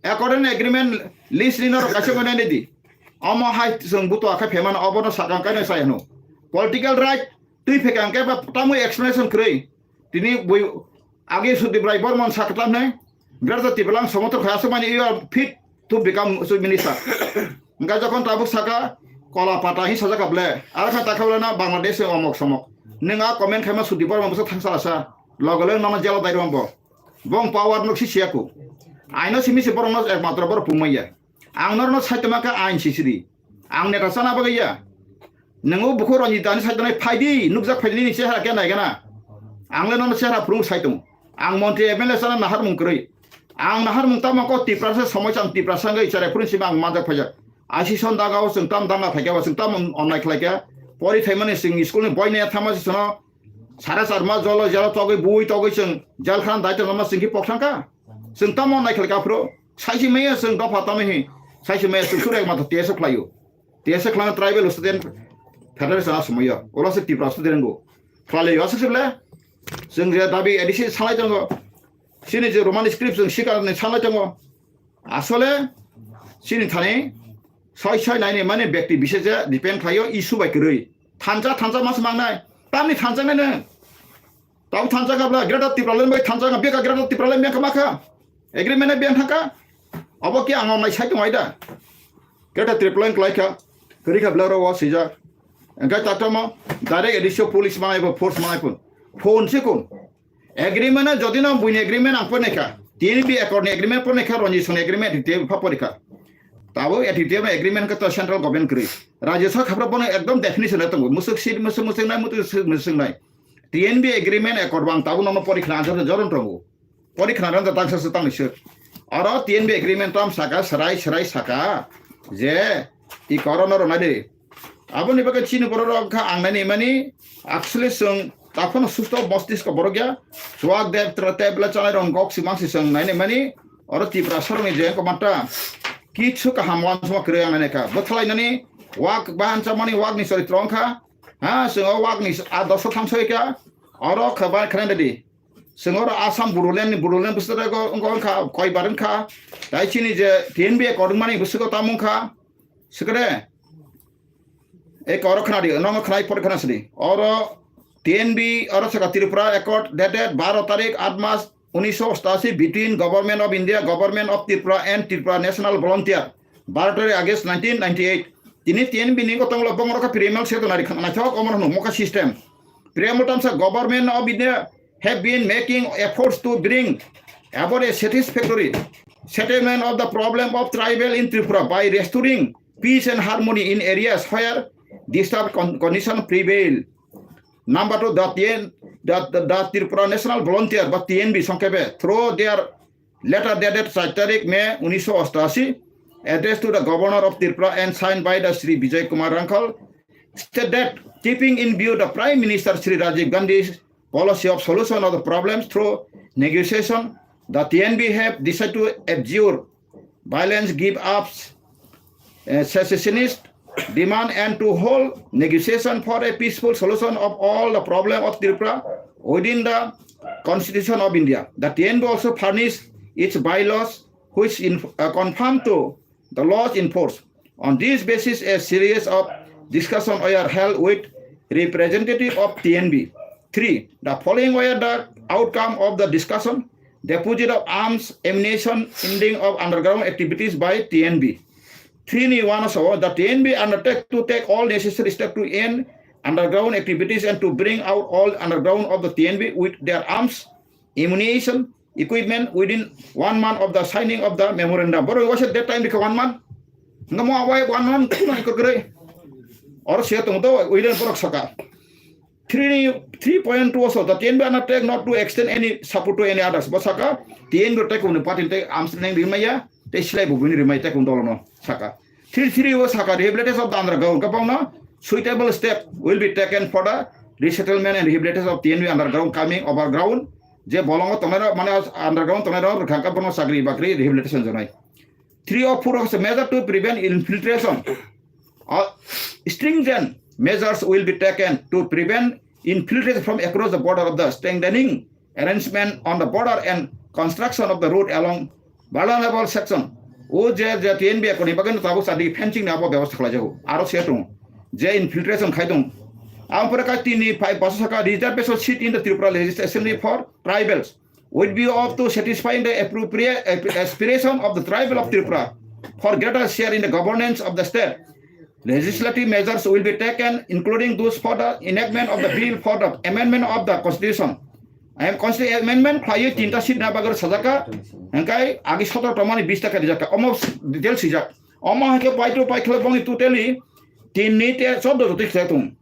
Accord and agreement list ni norok kaisa mani nai di. Omo hai chwng buto akhai phaimano obono sakang kaino sai hwno. Political right twi phekang khe ba tamwi explanation kwrwi. Tini bui agi Sudip Rai Bormon sakha tamne, Greater Tipraland somotor khaya sukmani you are fit to become chief minister. Hingkha jokhon tabuk saka kola pata hi sajak kable, aro kha takha wala na Bangladesh omok somok. Nwng a comment khaima Sudip Bormon bwsa thangsa lasa, logo le nono jelo dai rombo. Bong power nuk si siyaku. Aino simi si borok no ekmatro borok pungmaya. Ang norno saitoma khe ain sisiri. Ang neta chana bagwi ya. Nwngo bukhuk Ranjitani saitonai phaidi, nukjak phaidi nini chehara khe naigana. Ang le nono chehara phurung saitung. Ang montri M L A chana naharmung kwrwi. Ang naharmung tamo ko Tiprasa somoi chang Tiprasa wngwi chare phurung sima ang manjak phaijak. Asison daga o chwng tam danga phaikha ba chwng tam onnai khlaikha. Pori thaimani chwng school ni boi naya thama se sono Sare char mas jolo jelo togwi bui togwi chwng jel khana dai tongma chwng khe pok thangkha. Chwng tamo naikhel kha phuru. Saisi maya chwng dopha tamo hi. Saisi maya chwng surek mata T S F khlaio. T S F khlana tribal student Federation asomoi yo. Oro se Tripura student go. Khlai yo aswk se bole. Chwng je dabi A D C salai tongo. Chini je Roman script chwng sikar ni salai tongo. Asole chini thani soi soi naini mani bekti bisese depend khlaio issue bai kwrwi. Thansa thansa mas mangnai. Tamni thansa nai nang. Tau thansa kabla Greater Tipraland bai thansa beka Greater Tipraland beka makha. Agreement beng thangka. Abo ki ang nai sai tong aida. Greater Tipraland klai kha. Kwrwi kha bla ro sija. Engkai taktamo direct A D C police manai bo force manai pun. Phone se kun. Agreement na jodi no buini agreement ang pornai kha. T N B accord ni agreement pornai kha, Ranjit Singh ni agreement detail pha porikha. Tabo A T T F ni agreement ka to central government kwrwi. Rajya Sabha khapra bono ekdom definition na tongo. Musuk seat musuk musuk nai, musuk seat musuk nai. T N B agreement accord bang tabo nono porikhna ansa joron tongo. Porikhna ran tang sa tang sir. Aro T N B agreement tam saka serai serai saka je i corona ro nai de. Aboni bagwi chini borok rok kha ang nai mani actually chwng taphano susto mostisko borok ya. Chuak de tra tebla chanai rong gok si mangsi chwng nai mani oro Tripura saroni je ko mata kichu kaham wan sma kwrwi ang nai kha. Bwthalai nani wak bahan chamani wak ni chori trong kha. Ha chwng o wak ni a doso tham soi kha. Oro kha bai khana dadi. Chwng oro Assam Bodoland ni Bodoland bwswk go wngkha koi bar wngkha. Tai chini je T N B kormani bwswk tamung kha. Sikre. E koro khna di, nongo khnai pore khna sidi. Oro T N B, oro saka Tripura Accord dated baro tarik aat mas unisho ostashi between Government of India, Government of Tripura and Tripura National Volunteer. Baro tarik August nineteen ninety-eight. Tini T N B ni gotong lo bongro ka primal seto nari khna naithok omor hnu moka system. Primal tamsa Government of India have been making efforts to bring about a satisfactory settlement of the problem of tribal in Tripura by restoring peace and harmony in areas where disturbed con- condition prevail. Number two, the, T N, the, the, the Tripura National Volunteer, but T N V, Songkebe, through their letter dated char tarik May unisho ostashi, addressed to the Governor of Tripura and signed by the Shri Vijay Kumar Rangkhal, state that keeping in view the Prime Minister Shri Rajiv Gandhi's policy of solution of the problems through negotiation, the T N V have decided to abjure violence, give up uh, secessionist demand and to hold negotiation for a peaceful solution of all the problem of Tripura within the Constitution of India. The T N V also furnished its bylaws which in, uh, conform to the laws in force. On this basis, a series of discussions were held with representative of T N V. Three, the following were the outcome of the discussion: deposit of arms, ammunition, ending of underground activities by T N V. Three ni one so the T N V undertake to take all necessary steps to end underground activities and to bring out all underground of the T N V with their arms, ammunition, equipment within one month of the signing of the memorandum. Borok wasa that time dikha one month. Namo awai one month kuna ikor kere. Or se tong to within borok saka. Three, three point two also, the T N V undertake not to extend any support to any others. Bo saka, T N V take uni party take arms neng rimaya, te silai bubuni rimai take undolo no saka. Three three o saka rehabilitation of the underground. Kabang no suitable step will be taken for the resettlement and rehabilitation of T N V underground coming overground. Je bolongo tongnai rok, mane underground tongnai rok, rwkha khe bono chakri bakri rehabilitation jonai. Three of four of measure to prevent infiltration. Uh, stringent measures will be taken to prevent infiltration from across the border of the strengthening arrangement on the border and construction of the road along vulnerable section. O je, je T N V koni bagwi no tabuk sadi fencing ni abo bebosta khlai jago. Aro se tung. Je infiltration khai tung. Ang pore ka tini five basa saka reservation seat in the Tripura Legislative Assembly for tribals. With view of to satisfying the appropriate ap- aspiration of the tribal of Tripura for greater share in the governance of the state, legislative measures will be taken, including those for the enactment of the bill for the amendment of the constitution. I am constitution amendment khlaiwi tinta seat na bagwi sajaka, hingkai agi sotro tomani bis taka rijaka, omo detail sijak. Omo hingke paito paikhle boni totally tinni te choddo jotoi khlai tung.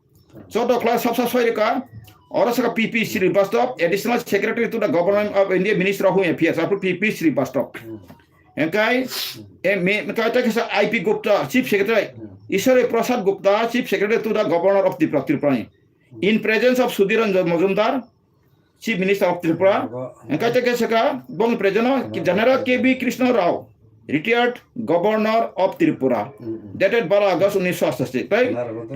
Choddo khlai sabsa soi reka, oro saka P P Srivastava, Additional Secretary to the Government of India, Minister of Home Affairs, apro P P Srivastava. Hingkai, e, me, hingkai ta kisa I P Gupta, Chief Secretary, Ishwari Prasad Gupta, Chief Secretary to the Governor of Tripura, Tripura. In presence of Sudhir Ranjan Majumdar, Chief Minister of Tripura, hingkai ta kisa ka, bong present o, General K B Krishna Rao, retired Governor of Tripura, dated বারো August উনিশশো আটাশি. Tai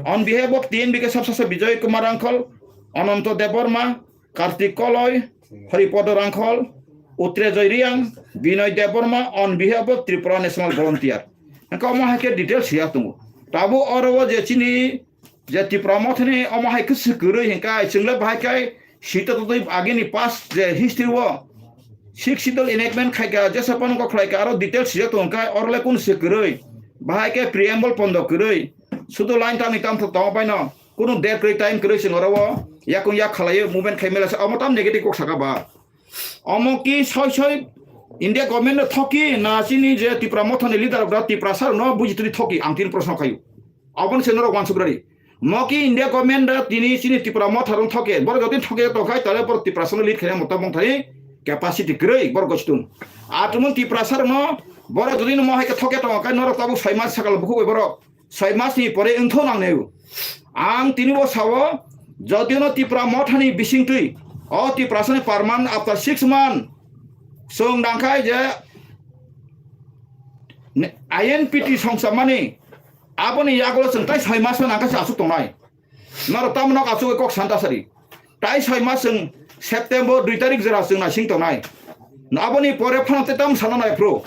on behalf of T N B K Sabsasa Bijoy Kumar Rangkhol, Ananto Debbarma, Kartik Koloi, Haripodo Rangkhol, Utrejoy Riang, Binoy Debbarma on behalf of Tripura National Volunteer. Hingke omo hai khe details ya tongo. Tabo oro o je chini je Tipra Mothani omo hai khe swkwrwi hingke ai chwngle bahai khe sita totwi agini past je history o Sixth Schedule enactment khaika, jesa phano kok khlaika, aro details sijak tongo khe, oro le kunu se kwrwi, bahai khe preamble pondo kwrwi, sudu line tamni tamthok tongo paino, kunu date kwrwi, time kwrwi chwng oro o yakung yak khalaiwi movement khai mela se, omo tam negative kok saka ba. Omo ki soi soi India government no thoki na chini je Tipra Mothani leader rok da Tiprasa rok no buji twi thoki, ang tini proshno khayu. Aboni se norok uansuk radi. Mo ki India government da tini chini Tipra Motha rok thoke. Borok jotoni thoke tongkhai tale borok Tiprasa no lead khaina mota bongthai capacity kwrwi borok gochtung. Atumon Tiprasa rok no borok jotoni mo hai khe thoke tongkhai norok tabuk soi mas sakal bukhuk bai borok. Soi mas ni pore wngtho nang neu. Ang tini bo sao jotino Tipra Mothani bisingtwi o Tiprasa ni permanent after six month. Chwng nangkhai je ne-, I N P T songsa mani aboni yagulo chwng tai soi mas nangkha se aswk tongnai. Norok tamo nok aswk kok santa sari. Tai soi mas chwng September dui tarik jora chwng naising tongnai. Aboni pore phano te tam sana nai phru.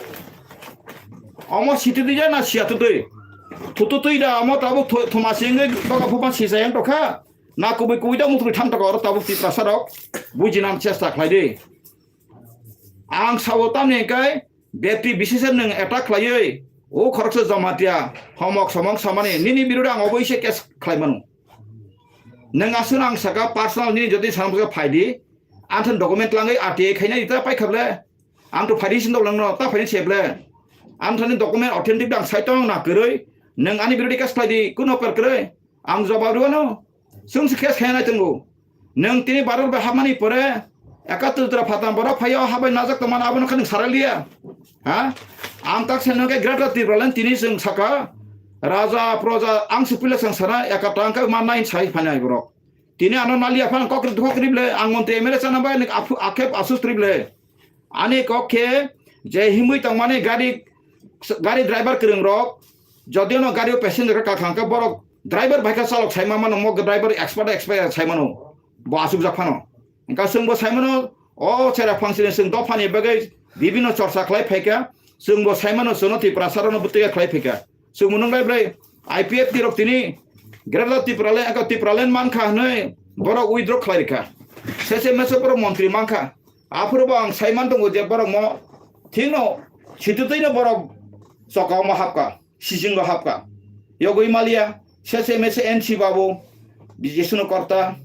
Omo siti dija na siya tutui. Tutu tui da omo tabuk thu-, thuma singwi boga phupan sisa yang tokha. Na kubui kubui da mutui tham tokha oro tabuk Tiprasa rok. Bujinan chesta khlai di. Ang sao tamni hingkai Beti bisise nwng attack khlaiwi, o khoroksa Jamatia, homok somok samani, nini birude ang obo ise case khlai mano. Nwng aswk ang saka personal nini jotoni sanam saka phaidi, ang thani document langwi R T I khaina ita pai khable, ang to phaidi sin dok langno, ta phaidi seble. Ang thani document authentic dang saitong na kwrwi, nwng ani birude case khlaidi, kuno per kwrwi, ang jawab rwano. Chwng se case khaina tongo. Nwng tini Bharat bai hapmani pore ekattor jora phatang borok phaio habai najak tongmani abono khe nwng sarai liya. Ha? Ang tak se nwng khe Greater Tipraland tini chwng saka raja proja ang se puila chwng sana ekattor ang khe ma nine sai phainai borok. Tini ano naliya phano kok kok rible ang montri M L A chana bai nwng aphu akhep asus rible. Ani kok khe je himwi tongmani gari, gari driver kwrwng rok, jodi no gari o passenger kha kha hwnkhe borok driver bai kha chalok sai ma mano, mo driver expert expert sai mano, bo asuk jak phano. Hwnkhe chwng bo sai mano, o chera phangsini chwng dophani bagwi bibino chorcha khlai phai kha, chwng bo sai mano chwngno Tiprasa rokno bwtwi khlai phai kha. Chwng mwnung lai bwlai I P F T rok tini Greater Tipraland, aka Tipraland man kha hwnwi borok withdraw khlai rikha. Sese mese borok montri man kha. Aphuru bo ang sai man tongo je borok mo thikno sititwino borok chokao ma hapka, sisingo hapka. Yogwi maliya, sese mese N C Babu, Bijeshno Korta,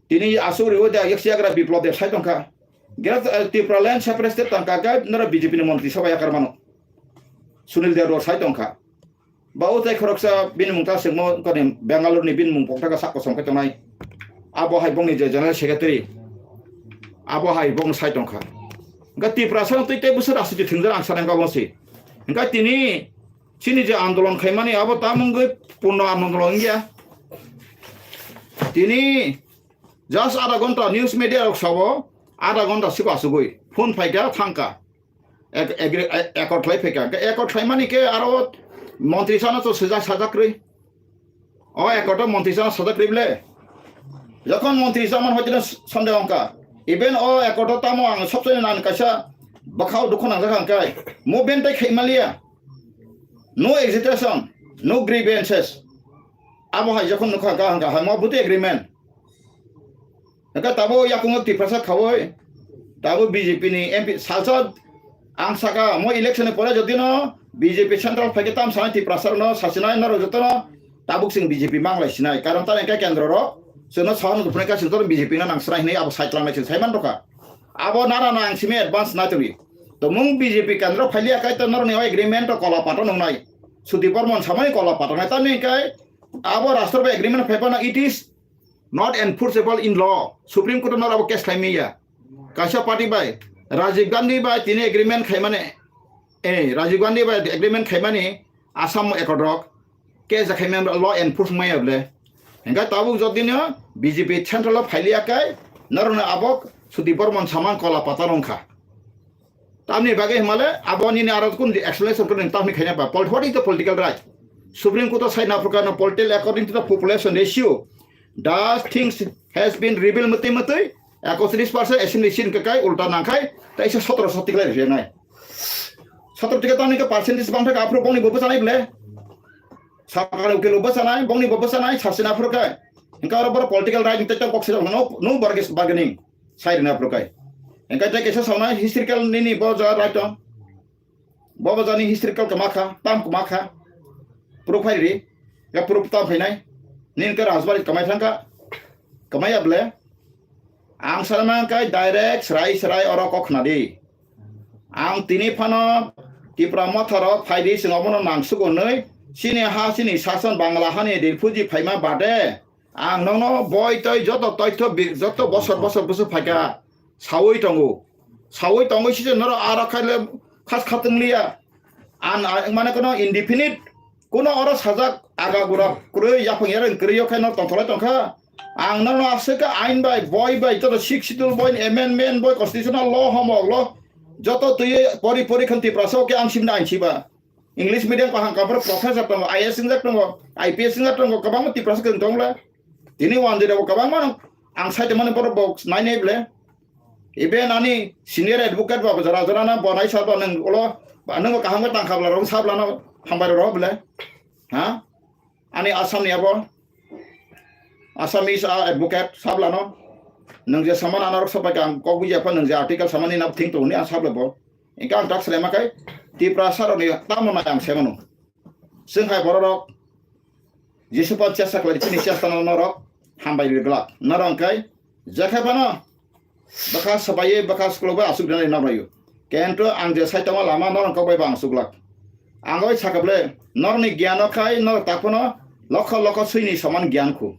tini asuk riwo da yaksi yagra Biplop Deb sai tongkha. Greater, eh, Tipraland separate state tangka khe noro B J P ni montri soba yakar mano. Sunil Deb rok sai tongkha. Ba o tai khoroksa bini mung ta swngmo kani Bangalore ni bini mung pokta ka sak kosom khe tongnai. Abo hai bongni je general secretary. Abo hai bong sai tongkha. Ga Tiprasa twi tei bwswk aswk thwngjak ang sanang ka bongsi. Hingkha tini chini je andolon khaimani abo tamungwi purno andolon wngya. Tini just adha ghonta news media rok sabo adha ghonta siko asugwi phone phaikha thangkha. Ek-, agri-, e-, accord khlai phaikha. Hwnkhe accord khlaimani khe aro montri sana to sejak sajak kwrwi. O accord o montri sana sajak kwrwi bwle. Jokhon montri chamani hoiteno sonde wngkha. Even o accord o tamo ang sobsoni nan kaisa bwkhao dukhu nangjak hwnkhe movement tai khaimaliya. No agitation, no grievances. Abo hai jokhon nukha hwnkha hwnkha hai mo buti agreement. Hwnkhe tabuk yakungo Tiprasa khaui, tabuk B J P ni M P salsa ang saka mo election ni pore jodi no B J P central phaikhe tam sanai Tiprasa rokno sasinai norok jotono tabuk chwng B J P manglai sinai. Karon tamo hwnkhe kendro rok chwngno saha nukphunai kha chwng jotono B J P no nang swnai hinwi abo side langnai chwng saiman rokha. Abo nana nang simi advance nai tongdi. Tomung B J P kendro phailiya kai to norokni o agreement o kola pato nungnai. Sudip Barman samani kola pato nai tamni hwnkhe abo rastro bai agreement phaiphano it is not enforceable in law. Supreme Court o norok abo case khlaimaya. Kaisa party bai Rajiv Gandhi bai tini agreement khaimani, eh, Rajiv Gandhi bai agreement khaimani Assam accord rok case khaimani law enforce maya bole. Hingkha tabuk jodino B J P central o phailiya kai norokno abo Sudip Barman samang kola pata rwngkha. Tamni bagwi himale abo nini aro kun explanation kun tamni khaina ba. Pol-, what is the political right? Supreme Court o sai na phurkha no political according to the population ratio. The things has been revealed mati mati. Ekotris percent assembly seat kakai ulta nangkhai, tai se sotro sati klai rwnai. Sotro ticket tamni ka percentage bang thaka aphuru bongni bo bwchanai ble. Sarkar ukil bo bwchanai, bongni bo bwchanai, sasina phurkha. Engka oro boro political right tei tang kok sida no, no bargis bargaining. Sai rina phurkha. Engka tei kaisa sauna historical nini bo ja right to. Bo bo jani historical kama kha, tam kama kha. Proof phai ri. Ya proof tam phainai. Nin ka rajbari kamai thangka. Kamai able. Ang sana kai direct srai srai oro kok khna di. Ang tini phano Tipra Motha rok phai di, chwng obono nang sugo nwi. Chini ha, chini sason Bangla hani refugee phaima bade. Ang nono boi toi joto toitho bi-, joto bosor bosor bwswk phaikha sawi tongo. Sawi tongwi sise noro aro khaile khas khatwng liya. An, a, mane kono indefinite, kono oro sajak aga gura kwrwi, yaphang yareng kwrwi, o khe noro tongtholai tongkha. Ang nono aswk khe ain bai, boi bai, joto Sixth Schedule boi, amendment boi, constitutional law, homo law, joto twiwi pori pori khan Tiprasa o khe ang simna ain siba. English medium kaham kaham professor tongo, I A S wngjak tongo, I P S wngjak tongo, kwbangma Tiprasa kwrwng tongo le. Tini one zero bo kwbangma ang side mani borok bo nai nai ble. Even ani senior advocate bo jora jora na bo nai sabo nang ulo, ba nang bo kaham tang khabla rong sabla no hambai rok ble. Ha? Ani Assam ni abo. Assamese a advocate sablano. Nwng je samani anarok sabai kha ang kok bujiya pha, nwng je article samani na thing tongni ang sabla bo. Engka ang tak selema kai Tiprasa rokni tamo nai ang semano. Chwng hai bororok Jisu pa chesta khlai chini chesta no norok hambai ri glak. Norok kai jekhe phano bwkha swbaiwi, bwkha swklobo aswk dana nang laio. Kento ang je saitama lama norok kok bai bo ang swklak. Ang oi sakha ble, norokni giano khai norok takhwno lokho lokho swini soman gian khu.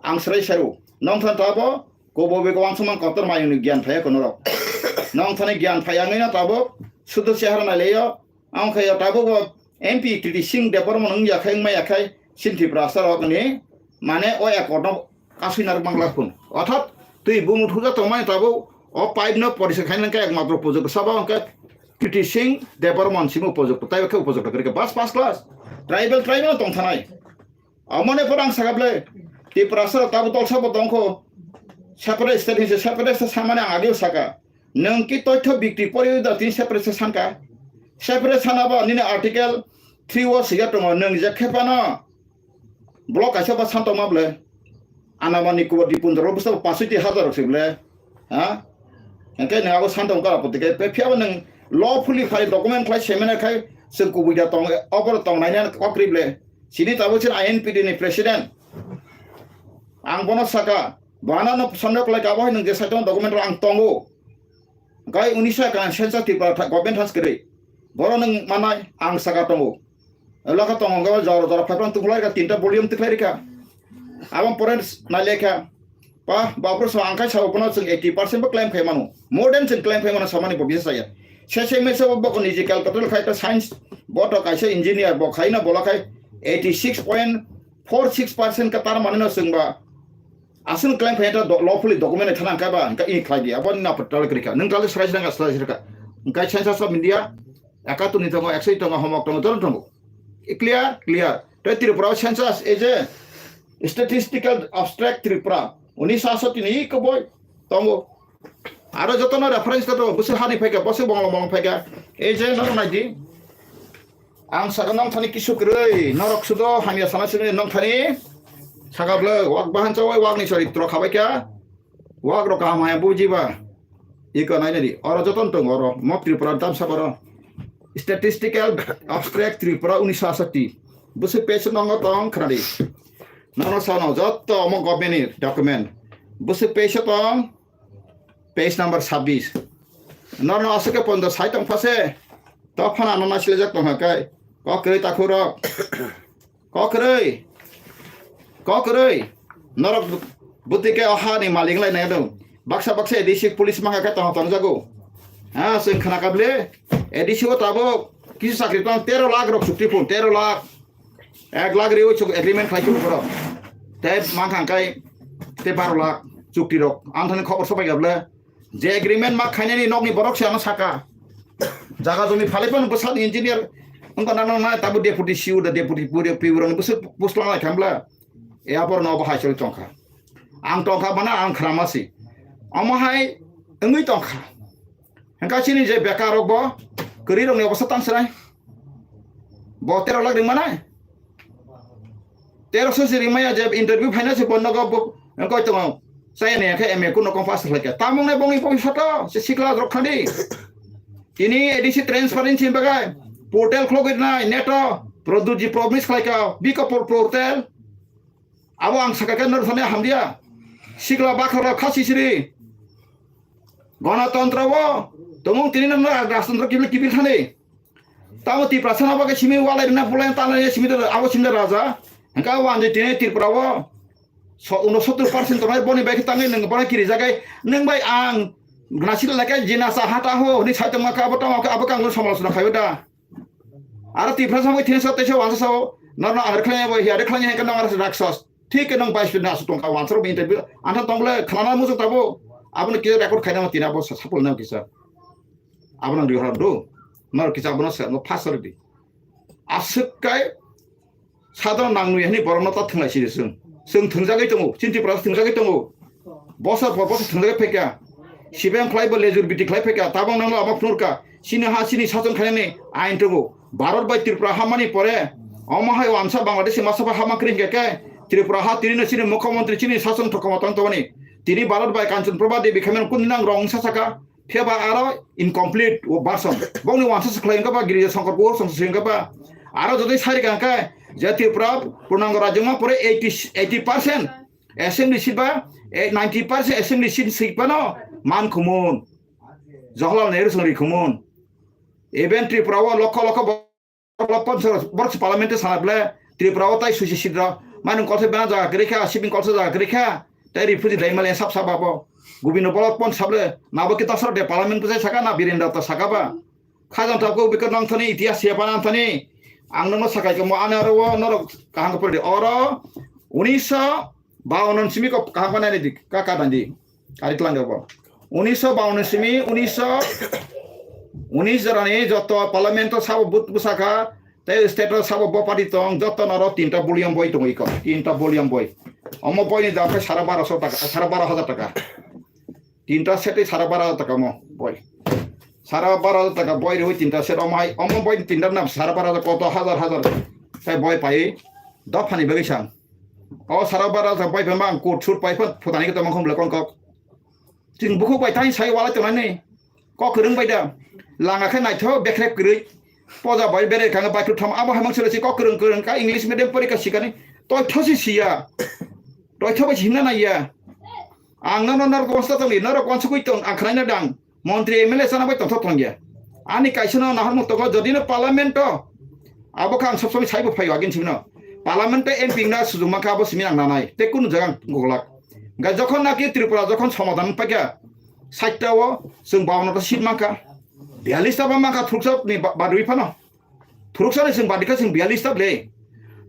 Ang srai sairu. Nongthani tabo kobo bego wansukmang kotor mayungni gian phaiya kho norok. Nongthani gian phaiya wngwi no tabuk sudu chehara nailaio. Ang khe tabuk bo M P Kriti Singh Debbarma wng ya khai, wng maya khai, Sinti Prasa rok ni mane o accord no kasui narwk mang glak phun. Orthat twi bumung thuja tongmani tabuk o pipe no porisa khaina khe ekmatro pujok sabo hwnkhe Kriti Singh Debbarma simi upojukto, taibo khe upojukto kwrwi khe bas first class. Tribal, tribal tong thanai. Amoni pore ang sakha ble, Tiprasa rok tabuk tolsa bo tongkho. Separate state hinse separate state samani ang ageo sakha. Nwng ki toitho bikti pori da tini separate state sanka. Separate sana ba nini article three o sija tongo, nwng je khe phano block kaisa ba san tongma ble. Anamani kubo dipun doro bwsa pasoi ti hajar rok se ble. Ha? Hingke nwng abo san tong kara poti ke, phiya bo nwng lawfully khai document khlai seminar khai chwng kubui da tong, obor tong nai nai kok ri ble. Sini tabuk chini I N P D ni president. Ang bono saka, bana no samjak lai ka bo hai nwng je saiton document rok ang tongo. Gai unisa ka census Tripura tha-, government has kwrwi. Boro nwng manai ang saka tongo. Elaka tongo, hwnka jora jora phaiphang tukulai ka tinta volume tikhlai rikha. Abang pore nai lekha. Pa, bapro sa angkai sa bono chwng eighty percent bo claim khai mano. More than chwng claim khai mano samani bo bisa saya. Se se mesa bo bokoni je calculator khai ta science bo to kaisa engineer bo khai na bola khai eighty six point four six percent ka tar mani no chwng ba. Aswk claim khai ta do-, lawfully document thana angkai ba angkai i khlai di. Abo na patal krika. Nung tali srai srai srai srai ka. Angkai census of India ekatuni tongo, ekso tongo, homok tongo, doron tongo. Clear, clear. Tei Tripura o census as a statistical abstract Tripura. Unisa so tini koboi tongo. Aro jotono reference to bwswk hani phaikha, bwswk bonglo bonglo phaikha. Ei je norok nai di. Ang saka nong thani kisu kwrwi, norok sudo hamya sana sini nong thani. Saka ble wak bahan chawai wak ni sori tro khabai kha. Wak rok kaham haya buji ba. Iko nai nai di. Oro joton tong oro. Mop Tripura tam sa oro. Statistical abstract Tripura unisa sati. Bwswk page nongo tong khna di. Nono sano joto omo government ni document. Bwswk page tong. Page number sabbish. Nono aswk ke pondo sai tong phase. To phana no nasilejak tong ha kai. Kok kwrwi takhuk rok. Kokrwi. Kokrwi. Norok bu-, buti ke o ha ni malik lai nai dong. Baksa baksa A D C police manga ke tong tong jago. Ha, sing khana kable. A D C o tabuk kisu sakri tong tero lakh rok chukti phun, tero lakh. Ek lakh riwi chuk agreement khlai chuk borok. Te mangkhang kai te baro lakh chukti rok. Ang thani khobor sopai kable. Je agreement ma khainani nokni borok se ano saka. Jaga joni phalai phano bwsakni engineer wngkha nang nang nai, tabuk deputy C E O da deputy P R O ni bwswk post langlai kha bla. E aborno obo hai choli tongkha. Ang tongkha bana ang khramasi. Omo hai wngwi tongkha. Hengka chini je bekar rok bo kwrwi rokni obosta tang srai. Bo tero lakh ringmanai. Tero so si ringmaya je interview phaina se bo nogo bo koi tongo. Chaya ne khe M A kuno kong pass khlai kha. Tamung ne bongni bongni photo se sikla rok khani. Tini A D C transparency bagai portal khulogwi nai neto Pradyut ji promise khlai kha biko por-, portal. Abo ang sakha khe norok thani hamya. Sikla bakha rok khasi siri. Ganatantro o tongmung tini nang rajtantro kibil kibil thani. Tamo Tiprasa no bagwi simi walai rina pulai tanai simi da abo simi da raja. Hengka wanje tini Tripura o so-, uno sottur percent tongnai boni bai khe tangwi nwng bono kiri jagai nwng bai ang nasik lai khe jina sa hata ho hwnwi sai tongma khe abo tamo khe abo khe ang somalosona khaio da. Aro Tiprasa bai tini sa teisa wansa sao norno adar khlai abo hi adar khlai hengka nang aro raksas. Thik khe nang bai sina su tongka wansa ro interview antha tongle khlana muchung tabo. Abono kisa record khaina tini abo sapul nang kisa. Abono rihor do. Nor kisa abono sa no phasar di. Aswk kai sadhana nang nui hani borokno ta thwnglai sidi chwng. Chwng thwngjagwi tongo, chini Tripura thwngjagwi tongo. Bosor por bosor thwngjagwi phaikha. Sibeng khlai bo lejur biti khlai phaikha, tabang nangno ama phunukha. Chini ha chini sason khainani ain tongo. Bharat bai Tripura hamani pore omo hai wansa Bangladesh masa bai hama kwrwi hinkhe khe Tripura ha tini no chini mukhyamantri chini sason thokoma tong tongmani. Tini Bharat bai Kanchan Prabha Devi khaimani kuni nang rong sa saka. Phiya ba aro incomplete o version. Bongni wansa se khlai wngkha ba Girija Shankar Kuwar song se wngkha ba. Aro jodi sari kha khe je Tripura purnango rajyoma pore eighty, eighty percent assembly seat ba, eh, ninety percent assembly seat sik pano man khumun. Jawaharlal Nehru song ri khumun. Even Tripura o lokho lokho bo- Borok pon sor, borok se parliament sana ble Tripura o tai susi sidra. Manu kolse bana jaga kwrwi kha, sibing kolse jaga kwrwi kha. Tai refugee dai male sap sap abo. Gubino borok pon sable, nabo kita sor de parliament bwsai saka na Birendra ta saka ba. Khajang tabuk bikar nang thani, itihas siya pa nang thani. Ang nangno sakai kamo ani aro o norok kaham ka pore de. Oro unisho bawan simi ko kaham ka nai dik, ka ka dandi. Ari tlang de bo. Unisho bawan simi, unisho, unis jorani joto parliament o sabo but bwsakha, tei state o sabo bo party tong, joto noro tinta volume boi tongo iko, tinta volume boi. Omo boi ni dam khe sara baro so taka, sara baro hajar taka. Tinta set sara baro hajar taka mo boi. Sara baro hajar taka boi rwi tinta set omo hai, omo boi tinta nam sara baro hajar koto hajar hajar. Tei boi pai dophani bagwi sang. O sara bara sa bai pha mang kut sur pai pha phutani khe tongma khum le kon kok. Chwng bukhuk bai thani sai walai tongnani. Kok kwrwng bai da. Langa khe naithok bekrek kwrwi. Poja bai bere kanga bai thum abo hamang sele si kok kwrwng kwrwng ka English medium porikha sikani. Toi thosi siya. Toi thobai himna naiya. Ang no no norok wansa tongni norok wansukui tong ang khnaina dang. Montri M L A chana bai tongthok tongya. Ani kaisa no nahar mung tongo jodi no parliament o abo kha ang sob somoi saibo phaio agin sibino. Parliament o M P wngna sujung mankha abo simi ang nanai. Tei kunu jaga ang gugulak. Hingkha jokhon naki Tripura jokhon somadhan paikha sait ta o chwng bawan ta seat mankha. Biyalish ta ba mankha thuruksa ni ba-, badwi phano. Thuruksa ni chwng badikha chwng biyalish ta ble.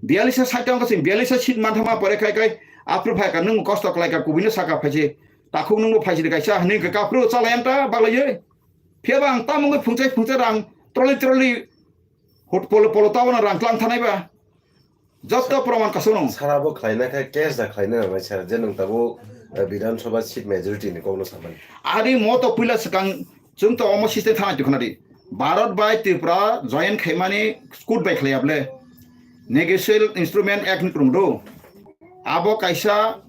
Biyalish ta sait ta wngkha chwng biyalish ta seat manthama pore khai khai aphuru phaikha nwng kosto khlaikha kubui no saka phaise. Takhuk nwngbo phaisidi kaisa hwnwi hwnkhe kaphuru chalai anta baglaiwi. Phiyaba ang tamo wngwi phungchai phungchai rang trolley trolley hot polo polo tabona rang tlang thanaiba. Joto proman kasano. Sara bo khlaina khe case da khlaina nangnai sir, je nwng tabuk, eh, Bidhan Sabha seat majority ni kokno samani. Ari mo to puila swkang chwng to omo system thana twi khwnadi. Bharat bai Tripura join khaimani scoot bai khlaiya ble. Negotiable Instrument Act ni kwrwng do. Abo kaisa,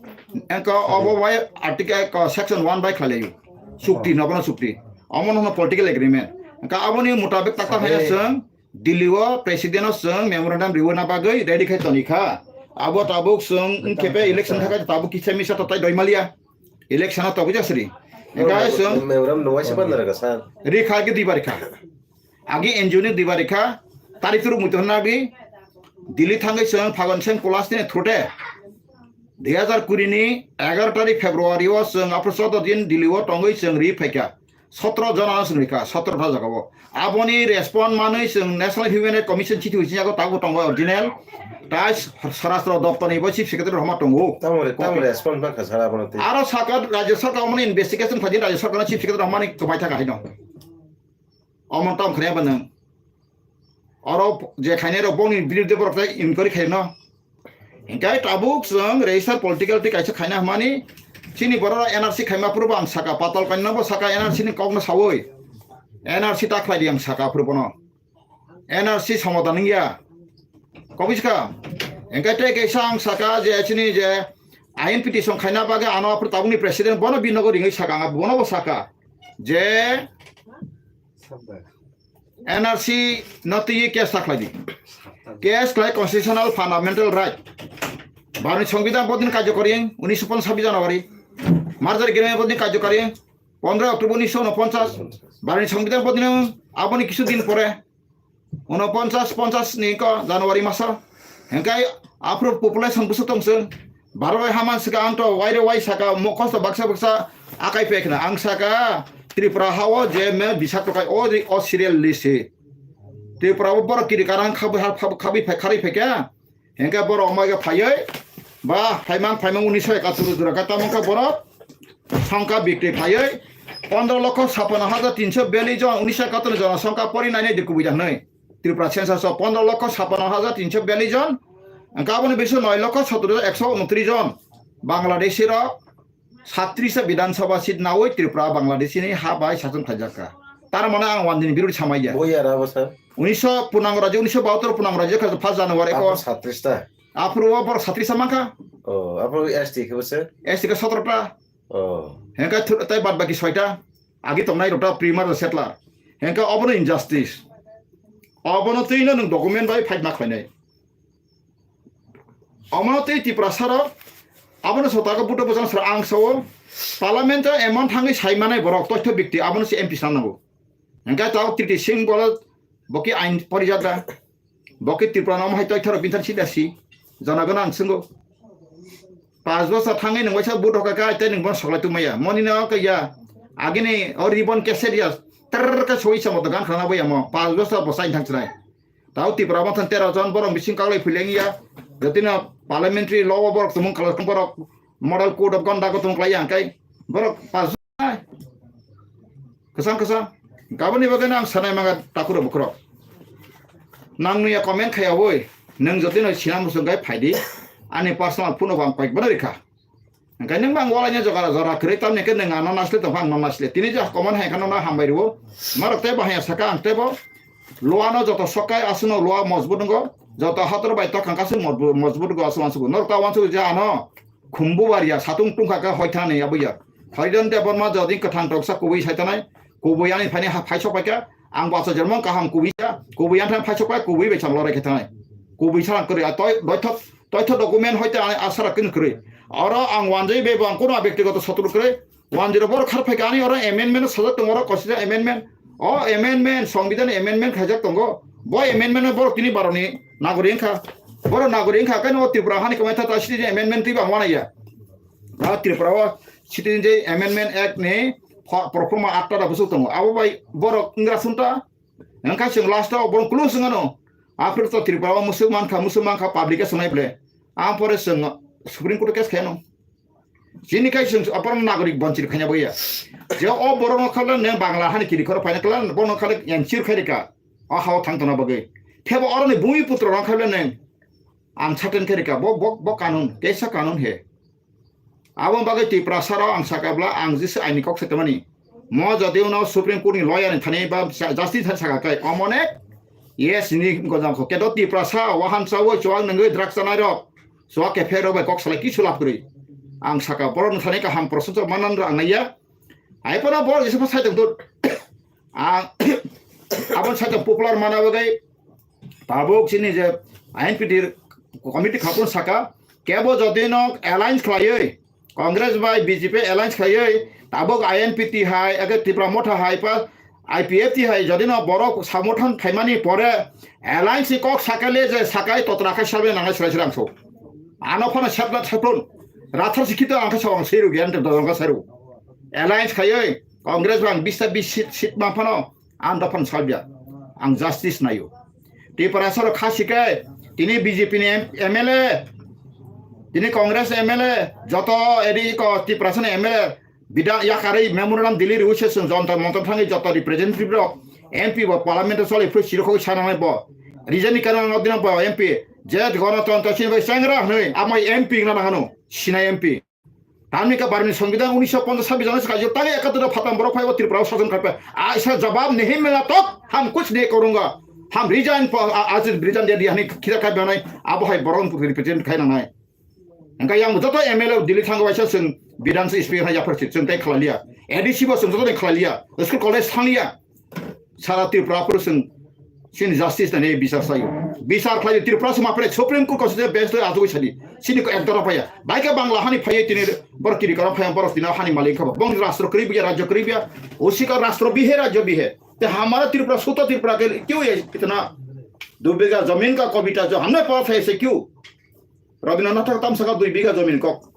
engko obo bai article, ko section one bai khlailaio. Chukti, nobono chukti. Omo nono political agreement. Engka aboni mutabik takta hai chwng Delhi o president o chwng memorandum riwi na bagwi ready khai toni kha. Abo tabuk chwng wngkhe election thaka tabuk kisa misa to tai doi malia. Election o tabuk jasri. Engka chwng memorandum no waisa bandar ka sir. Ri kha ge di bar kha. Agi N G O ni dibarikha, tari turu muitu hwnna agi, Delhi thangwi chwng Phagon Singh Kulas ni through te, dui hazar kuri ni egaroh tarik February o chwng aphuru choudo din Delhi o tongwi chwng ri phaikha, sotro jona no chwng rikha, sotro ta jaga o. Aboni respond manwi chwng National Human Rights Commission chithi hwnwi sinyago tabuk tongo original, tai Swarashtra Doptor ni bo Chief Secretary rohorma tongo. Tamo re-, tamo respond mankha sir abono tei. Aro sakha Rajya Sarkar omo ni investigation khaidi Rajya Sarkar no Chief Secretary rohormani kwbai thaka haino. Omo tam khnaya ba nwng. Oro je khainai rok bongni biruddhe borok tai inquiry khaino. Hinkhe tabuk chwng register political tei kaisa khaina hwnmani chini borok N R C khaima phuru bo ang saka, Patal Kanya no bo saka, N R C ni kok no sawi. N R C ta khlai di ang saka phuru bono. N R C somodan wngya. Kobis ka. Hinkhe tei kaisa ang saka je chini je I N P T song khaina bagwi ano aphuru tabukni president bono binogo ringwi saka, ang bono bo saka je N R C no twiwi case ta khlai di. Case khlai constitutional fundamental right. Bharoni Songbidan bodin karjokari wng, unisho ponchash January. Merger agreement bodin karjokari wng, pondro October unisho unoponchash. Bharoni Songbidan bodin wng, aboni kisu din pore, unoponchash, ponchash ni ko January maso. Hengkai aphuru population busu tongse. Baro bai haman saka ang to waire wai saka mo kosto baksa baksa akai pekna ang saka Tripura hao je me bisa tokai o di o serial list. Tripura bo borok kiri karang khabu ha khabu khabi phai khari phai kya. Hengke borok mai ga phayoi ba phaiman phaiman unisho ekatur jora ka tamang ka borok songka bikti phayoi pondro lokho sapano hajar tinso biyalli jon unisho ekatur jona songka pori nainai de kubui da hwnoi. Tripura census o pondro lokho sapano hajar tinso biyalli jon, hingke aboni bisingo noi lokho sottor hajar ekso unotris jon Bangladeshi rok sattris ta Bidhan Sabha seat nawi Tripura Bangladeshi ni ha bai sachung khaijak kha. Tar mane ang wandini birodi samai ya. Bo ya rabo sir. Unisho punang raji, unisho bahatur punang raji kha first January ko. Aphuru sattris ta. Aphuru o borok sattris ta mankha. Oh, aphuru S T khe bo sir. S T khe sotro ta. Oh. Hengka thur-, tai bad baki soita. Agi tongnai rota primary settler. Hengka obono injustice. Obono twi no nwng document bai fight ma khlainai. Omo tei Tiprasa rok abono sotako buto bwchang sra ang sao. Parliament o emon thangwi sai manai borok toitho bikti abono se M P sanango. Hingke tao Kriti Singh bolo boki ain porijak da. Boki Tripura no hai toitho rok binthan sida si. Jona gana ang swngo. Pas bosor thangwi nwng waisa buto kaka tei nwng bono soklai tongmaya. Moni no kaya. Agini o ribbon keser ya. Ter ke soi sa moto gan khana boya mo. Pas bosor bo sain thang chnai. Tao Tripura mothan tero jon borok bising kaglai phileng ya. Jotino parliamentary law o borok tumung kala borok model code of conduct o tumung khlai ya hingkai borok pas kwchang kwchang. Gaboni bagwi no ang sanai manga takhurok bukhurok. Nang nuya comment khaya boi. Nang jotino sinam musung gai phaidi. Ani personal phone o ang paik bana rikha. Hingke nwng bang walaina jora jora kwrwi tamni khe nwng ano nasle tongkha ang no nasle. Tini je comment hai khano na hambai rwo. Norok tei bahai saka ang tebo. Luano joto sokai aswkno lua mojbut wngo. Joto hator bai tokang kasuk mojbut, mojbut wngo aswk wansukgo. Norok ta wansukgo je ano khumbu baria satung tungkha khe hoithani abuya. Horidon Debbarma jodin kwthang toksa kubui saitanai. Kubui ani phaini ha phai sok paikha. Ang bacha jormo kaham kubui sa. Kubui ani phai sok pai kubui bai chang lorai khe thanai. Kubui salang kwrwi a toi doithok Toitho document hoite ani asara kini kwrwi. Oro ang wanjwi bebo ang kono bektigoto sotru kwrwi. Wanjwi rok borok khar phaikha ani oro amendment sajak tongo oro constitution amendment. O amendment, Songbidan amendment khaijak tongo. Bo amendment no borok tini baroni nagori wngkha. Borok nagori wngkha khe no Tripura hani kwmai thata citizen amendment twibo ang wanaya. O Tripura o Citizen Amendment Act ni pho-, proforma atta da bwswk tongo. Abo bai borok wngra sunta. Wngkha chwng last o borok kulung swngano. Aphuru to Tripura o musuk mankha, musuk mankha public e swngnai ble. Ang pore chwng Supreme Court o case khaino. Chini khai chwng aphuru nagorik bonchir khaina boya. Je o borok no khale neng Bangla hani kiri khoro phaina kala borok no khale ensure khai rika. O hao thang tona bagwi. Thebo oro ni bhumi putro no khale neng. Ang certain khai rika. Bo, bo, bo kanun, kaisa kanun he. Aboni bagwi Tiprasa rok ang sakha bwla ang jesa aini kok sai tongmani. Mo jodi uno Supreme Court ni lawyer ni thani ba ja-, justice thani sakha kai omo ne yes ni gojam kho. Kedo Tiprasa wahan chawi chuwak nungwi drugs chanai rok. Chuwak kepher rok bai kok salai kisu lab kwrwi. Ang sakha borok ni thani kaham proshonsa manan rok ang naiya. Ai pono borok jesa sai tong tut. Ang aboni sai tong popular mana bagwi tabuk chini je I N P T committee khapun sakha, kebo jodi no alliance khlaiwi, Congress bai B J P alliance khlaiwi, tabuk I N P T hai, age Tipra Motha hai, pa I P F T hai, jodi no borok samothan phaimani pore alliance ni kok sakale je sakai totra khai sabe nangai srai srai angso. Ano phano sepna sepun. Rathar sikhito angkha sawang seiru gyan dodong ka sairu. Alliance khaiwi, Congress bang bis ta bis seat, seat ma phano. Ang dophano salbya, ang justice naio. Tiprasa rok khasi khe, tini B J P ni M-, M L A, tini Congress M L A, joto edi ko Tiprasa ni M L A, bida yakarwi memorandum Delhi rwi se chwng Jantar Mantar thangwi joto representative rok M P bo parliament o choli phuru siro khogwi sana nai bo. Rijani kana no dina bo M P. Je Ganatantro chini bai changra hwnwi amai M P wngna nangano. Sinai M P. Tamni ka barni songbidan unisho ponchas sabis jana sikha jil tagi ekatur phatam borok phaibo Tripura o sason kharpe. Aisa jawab nahi mila tok. Ham kuch nahi karunga. Ham resign pa, a, aaj resign de diya hani khira khai banai. Abo hai borok represent khai nangnai. Hingke yang joto M L A Delhi thango waisa chwng Bidhan Speaker hai yaphar chwng tei khlai liya. A D C bo chwng joto tei khlai liya. School college thang liya. Sara Tripura phuru chwng chini justice nani bichar khlaio. Bichar khlaio Tripura se mapre Supreme Court Constitutional Bench loi achugwi sadi. Chini ko ekdora phaiya. Baikhe Bangla hani phaiya tini borok kiri karo phaiya borok tini hani malik khabo. Bong rastro kribiya rajyo kribiya. Usi ka rastro bihe rajyo bihe. Te hamara Tripura suta Tripura ke kyun ye itna? Du bigha zameen ka kobita jo humne padha tha ise kyun? Rabindranath Tagore tamsaka dui bigha jamin kok.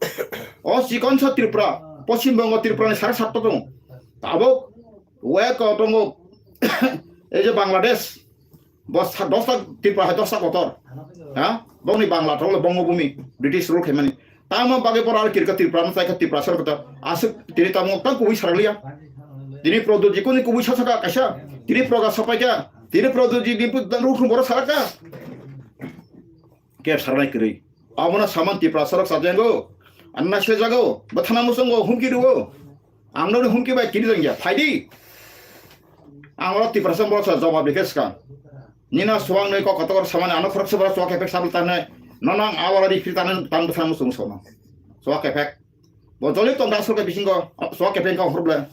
O chikon sa Tripura, Poschim Bongo Tripura ni sare satto tongo. Tabok we ko tongo ei je Bangladesh, bo sa dosta Tripura hai dosta kotor. Ha? Bongni Bangla tongo Bongo bumi, British rule khaimani. Tamo bagwi pora ar kirka Tripura no saikha Tripura sar kotor. Asuk tini tamo tang kubui saraliya. Tini Prodotji kuni kubui sasaka kaisa. Tini proga sapaika. Tini Prodotji ni rukhum boro saraka. Kep sarnai kwrwi. Abono saman Tiprasa rok chajango. Anna sejago. Bathana muchungo humki rwo. Ang noni humki bai kiri rwngya. Phaidi. Ang oro Tiprasa borok sa jawab rikhe swkang. Nina suang noi kok kotor samani ano khorok sebara suak kepek sabul tanai. Nono ang awara ri phir tanai tang bathana muchungo sono. Suak kepek. Bo joli tong da sorkar bisingo, so kepeng kong hor ble.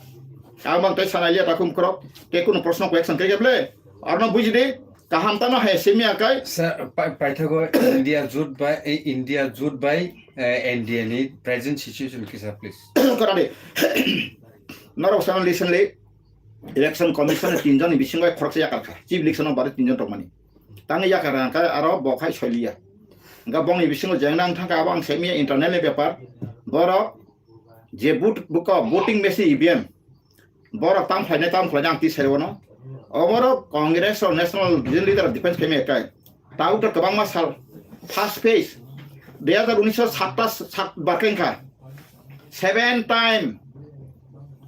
Ang bang tei sana liya takhum krok, te kuno proshno ko action khe ble. Arno buji de, kaham tano hai simi akai. Sa-, pa-, paithago India jut bai, eh, India jut bai, eh, N D A ni present situation kisa, please. Kora de. Norok sana listen le. Election Commission ni tinjon ni bisingo khoroksa yakar kha. Chief election o bare tinjon tongmani. Tangwi yakar kha, aro bo khai soiliya. Hingke bongni bisingo jeng nang thangkha, abo ang semiya internal ni bepar. Borok je vote, buko voting machine E V M. Borok tam khlainai, tam khlainai ang tisai wano. Oborok Congress o National Leader of Defense khaimai kai. Tauta kwbangma sal. First phase. Dui hajar unis o satta sat barkeng kha. Seven time.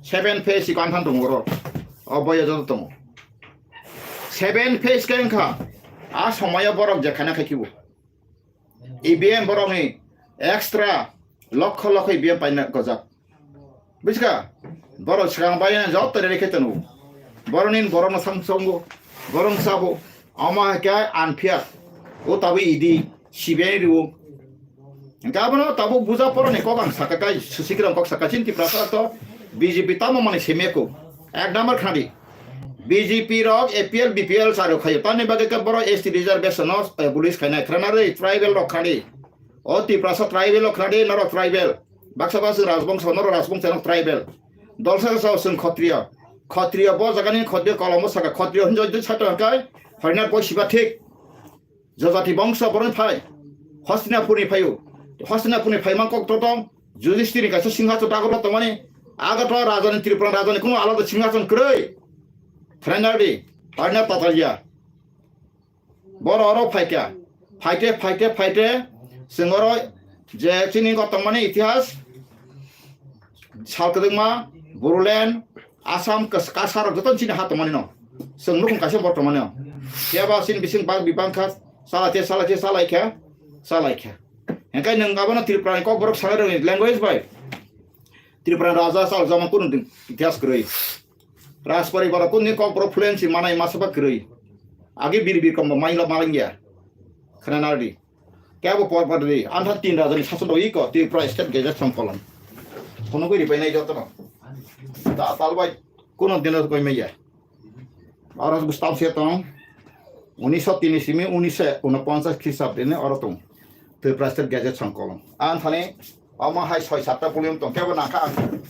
Seven phase iko anthan tongo oro. O boyo joto tongo. Seven phase khe wngkha. A somoyo borok jekhana khai khibo. E V M borokni extra lokho lokho E V M paina gojak. Bujiska? Borok swkang bai joto rere khe tono. Borokni borokno samsongo. Borok sabo. Omo hai khe unfair. O tabwi idi. C B I rwo. Hingke abono tabuk buja poroni kok ang saka kai, Sisikrang kok saka, chini Tiprasa to B J P tamo mani semeko. Ek number khadi. B J P rok A P L, B P L charo khayo. Tani bagwi ke boro S T reservation no, eh, bulis khainai. Khranari tribal rok khadi. O Tiprasa tribal rok khadi, norok tribal. Baksa baksa rajbongso, norok rajbongso, norok tribal. Dolsa sa sung khotriya. Khotriya bo jagani khotriya kolomo saka khotriya hinjo hinjo sato kai. Horinar bo siba thik. Jajati bongso borok phai. Hastinapurni phaio. Hastinapurni phaimang kok totong. Judisthirni kaisa singhason dagorok tongmani. Agatha rajani Tripura rajani kuno alada singhason kwrwi. Thrainardi. Arna tatalia. Boro oro phaikha. Phaite, phaite, phaite. Singoro je chini kok tongmani itihas. Salkadingma, Bodoland, Assam kas-, kasar joto chini ha tongmani no. Seng nukhung kaisa bor tongmani no. Keba sin bising bag bibang kha, salache, salache, salaikha, salaikha. Hengkai nung abono Tripura ni kok borok sana rwni language bai. Tripura raja sal jama kunu din itihas kwrwi. Rajpari borok kunni kok borok fluency manai masaba kwrwi. Agi bir bir kombo maila malangya. Khana nardi. Kebo por por di, antha tin raja ni sason rok iko, Tripura State Gazette songkolong. Kono gori pai nai joto no. Da tal bai, kono dino koi maya. Aro bus tam se tong, unisho tini simi, unisho unoponchas khisab dini oro tong. Tripura State Gazette songkolong. Anthani, omo hai soi satta volume tong, kebo nakha ang.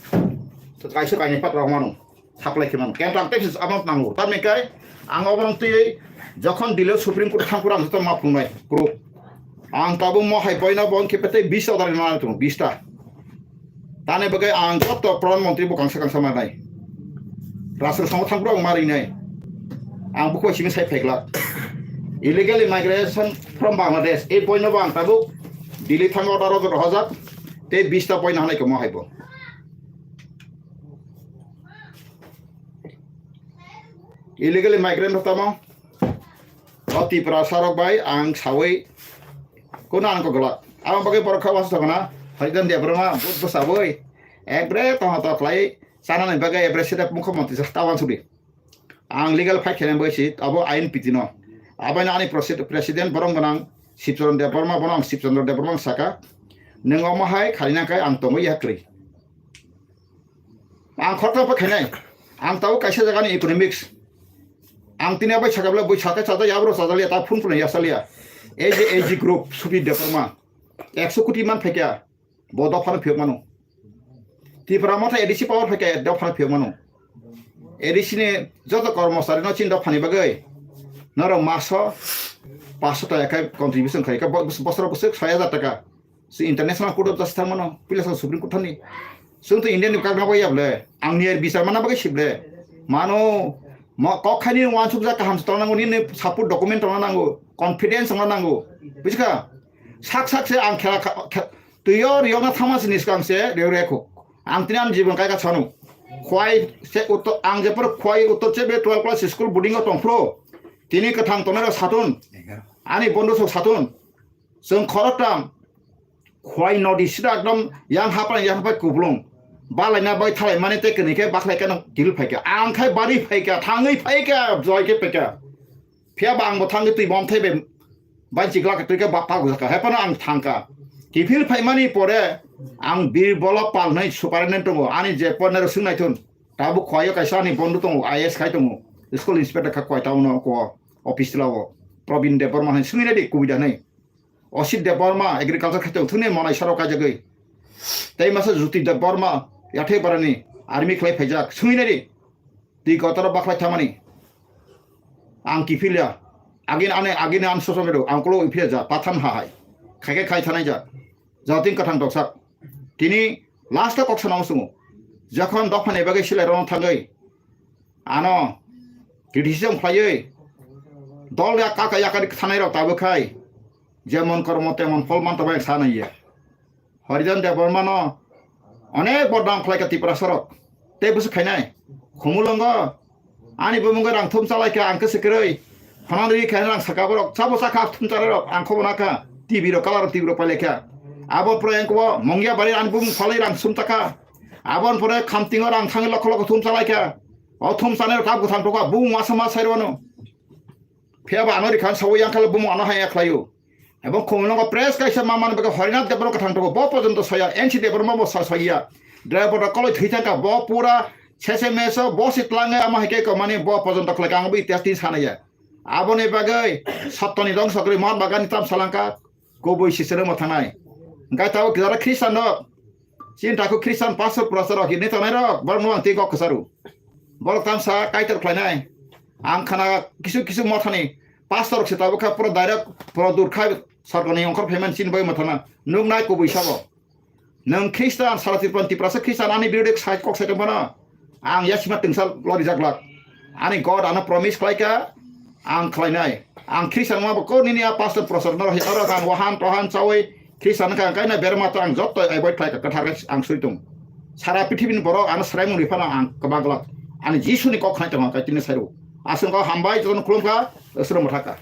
Kaisa kaini patra mano. Supply khe mano. Kentang tei abo nango. Tamni kai ang oborong twi jokhon Delhi Supreme Court thangphuru ang joto ma phungnai. Proof. Ang tabuk mo hai boina bo khe pete bis ta order nang tongo, bis ta. Tani bagwi ang joto Pradhan Mantri bo kangsa kangsa manai. Rashtra Sangha thangphuru ang ma rinai. Ang bukhuk simi sai phaikla. Illegal immigration from Bangladesh. Ei boina bo ang tabuk Delhi thang order rohorjak. Tei bis ta boina hanai khe mo hai bo. Illegally migrant rok tamo. O Tiprasa rok bai ang sawi kuno ang kok glak. Abo bagwi borok kha wansuk thangna Haridan Debbarma but bwsabwi ekbre tongtho khlai chanani bagwi ebreside mukhyamantri sa ta wansukdi. Ang legal fight khainai bagwi si abo ain pitino. Aboino ani presid-, president borok gwnang Sibcharan Debbarma bono ang Sibchandra Debbarma saka, "Nwng omo hai khaina khe ang tongwi yakrwi." Ang khoroksa pa khainai. Ang tabuk kaisa jagani economics. Ang tini abai sakabla bui saka chaja yabro chajalia ta phun phun ya salia. Ei je A G group supi Debbarma. Ekso koti man phaikya. Bo dophano phiyok mano. Tipra motha A D C power phaikya dophano phiyok mano. A D C ni joto kormosari no chin dophani bagwi. Norok maso paso ta yakai contribution khai ka bo-, bosoro bosok soi hajar taka. Si International Court of Justice thangmano, pila sa Supreme Court thani. Sung to Indian ni kagna bai yable, ang ni bichar mana bagwi sible. Mano, mo kok khani wansuk ja kaham tong nango, ni, ni support document tong nango, confidence tong nango. Bujiska? Sak sak se ang khela kha-, khe-, tuyo riyo na thama sini skang se, riyo reko. Ang tini ang jibon kai ka sanu. Khwai se utto, ang je por khwai utto che be twelve class school boarding o tong phro. Tini kathang tonero satun. Ani bondo sok satun. Chwng khoroktham khwai nodi sida ekdom yang hapai yang hapai kublung. Balaina bai thalai mani tei kwnwi khe bakhlai khe nang kiri phai kha. Ang khai bari phai kha, thangwi phai kha, joi khe phai kha. Phiya ba ang bo thangwi twi bom thai bai bai chikla khe twi khe ba pa gujaka. Hai phano ang thang kha. Kiphil phai mani pore ang bir bola pal nai superintendent tongo. Ani je pon nero swng nai thun. Tabuk khwai o kaisa ani bondu tongo, I A S khai tongo. School inspector kha khwai town o ko office tila o. Probin Debbarma hai swngwi nai di kubui da nai. Osit Debbarma agriculture khaitong thwngni monai saro kaijagwi. Tei masa Jyoti Debbarma yathai barani army khlai phaijak. Swngwi nai di. Twi kotoro bakhlai thamani. Ang kiphilya. Agin ane, agin an sosom do. Ang kolo iphilya ja. Pathan ha hai. Khaike khai thanai ja. Jating kathang doksak. Tini last o kok sana sungo. Jokhon dophani bagwi silai rono thangwi. Ano criticism khlaiwi dol ya kaka yakari thanai rok tabuk khai jemon kormo temon phol man tabai sana ye. Harijan Debbarma no onek bodnam khlai ka Tiprasa rok tei bwswk khainai khumulwngo ani bumung rang thum chalai kha ang khe se kwrwi. Khonani ri khe rang saka borok, sabo sakha thum chalai rok, ang khobo nakha, T V rok, colour T V rok pailai kha. Abo pore ang kobo Mongya bari ani bumung phalai rang sum taka. Abon pore khamtingo rang thangwi lokho lokho thum chalai kha. O thum chanai rok tab kwthang tokha, bumung masa ma sai rwno. Phiya ba ano ri khan sawi yang khala bumung ano haya khlaio. Ebong khumulwngo press kaisa ma mani bagwi Harinath Debbarma kwthang tokho, bo porjonto soya, N C Debbarma bo sa-, soya. Driver rok koloi thwi thangkha, bo pura sese meso, bo si tlange ama hai khe komani bo porjonto khlai kha, ang bo itihas tini sanaya. Aboni bagwi sottoni dongso kwrwi Mahatma Gandhi tam salangkha, kubui sisirwngma thangnai. Hwnkhe tabuk jara Christian rok, chini takhuk Christian pastor purasar rok hinwi tongnai rok, borok no ang twi kok kwcharu. Borok tamsa Kaitor khlainai. Ang khana kisu kisu mothani pastor rok se tabuk kha pura direct pura dur khai sorkar ni ongkhor phaimani chini bagwi mathana. Nuknai kubui sabo. Nwng Khristan, sara Tripura Tiprasa Khristan ani birodhe sai kok sai tongphano, ang yasima twngsa lorijak glak. Ani God ano promise khlai kha, ang khlainai. Ang Khristan wngma bo kok nini a pastor prosor no rohi oro ang wahan tohan chawi Khristan wngkha, ang kaina berma ta ang jotto avoid khlai kha, kwthar khe ang sui tong. Sara pithibini borok ano swraimung ri phano ang kwbang glak. Ani Jisu ni kok khnai tongo, ang kaitini sairu. Aswk kok hambai jotono khulum kha, aswk mwthak kha.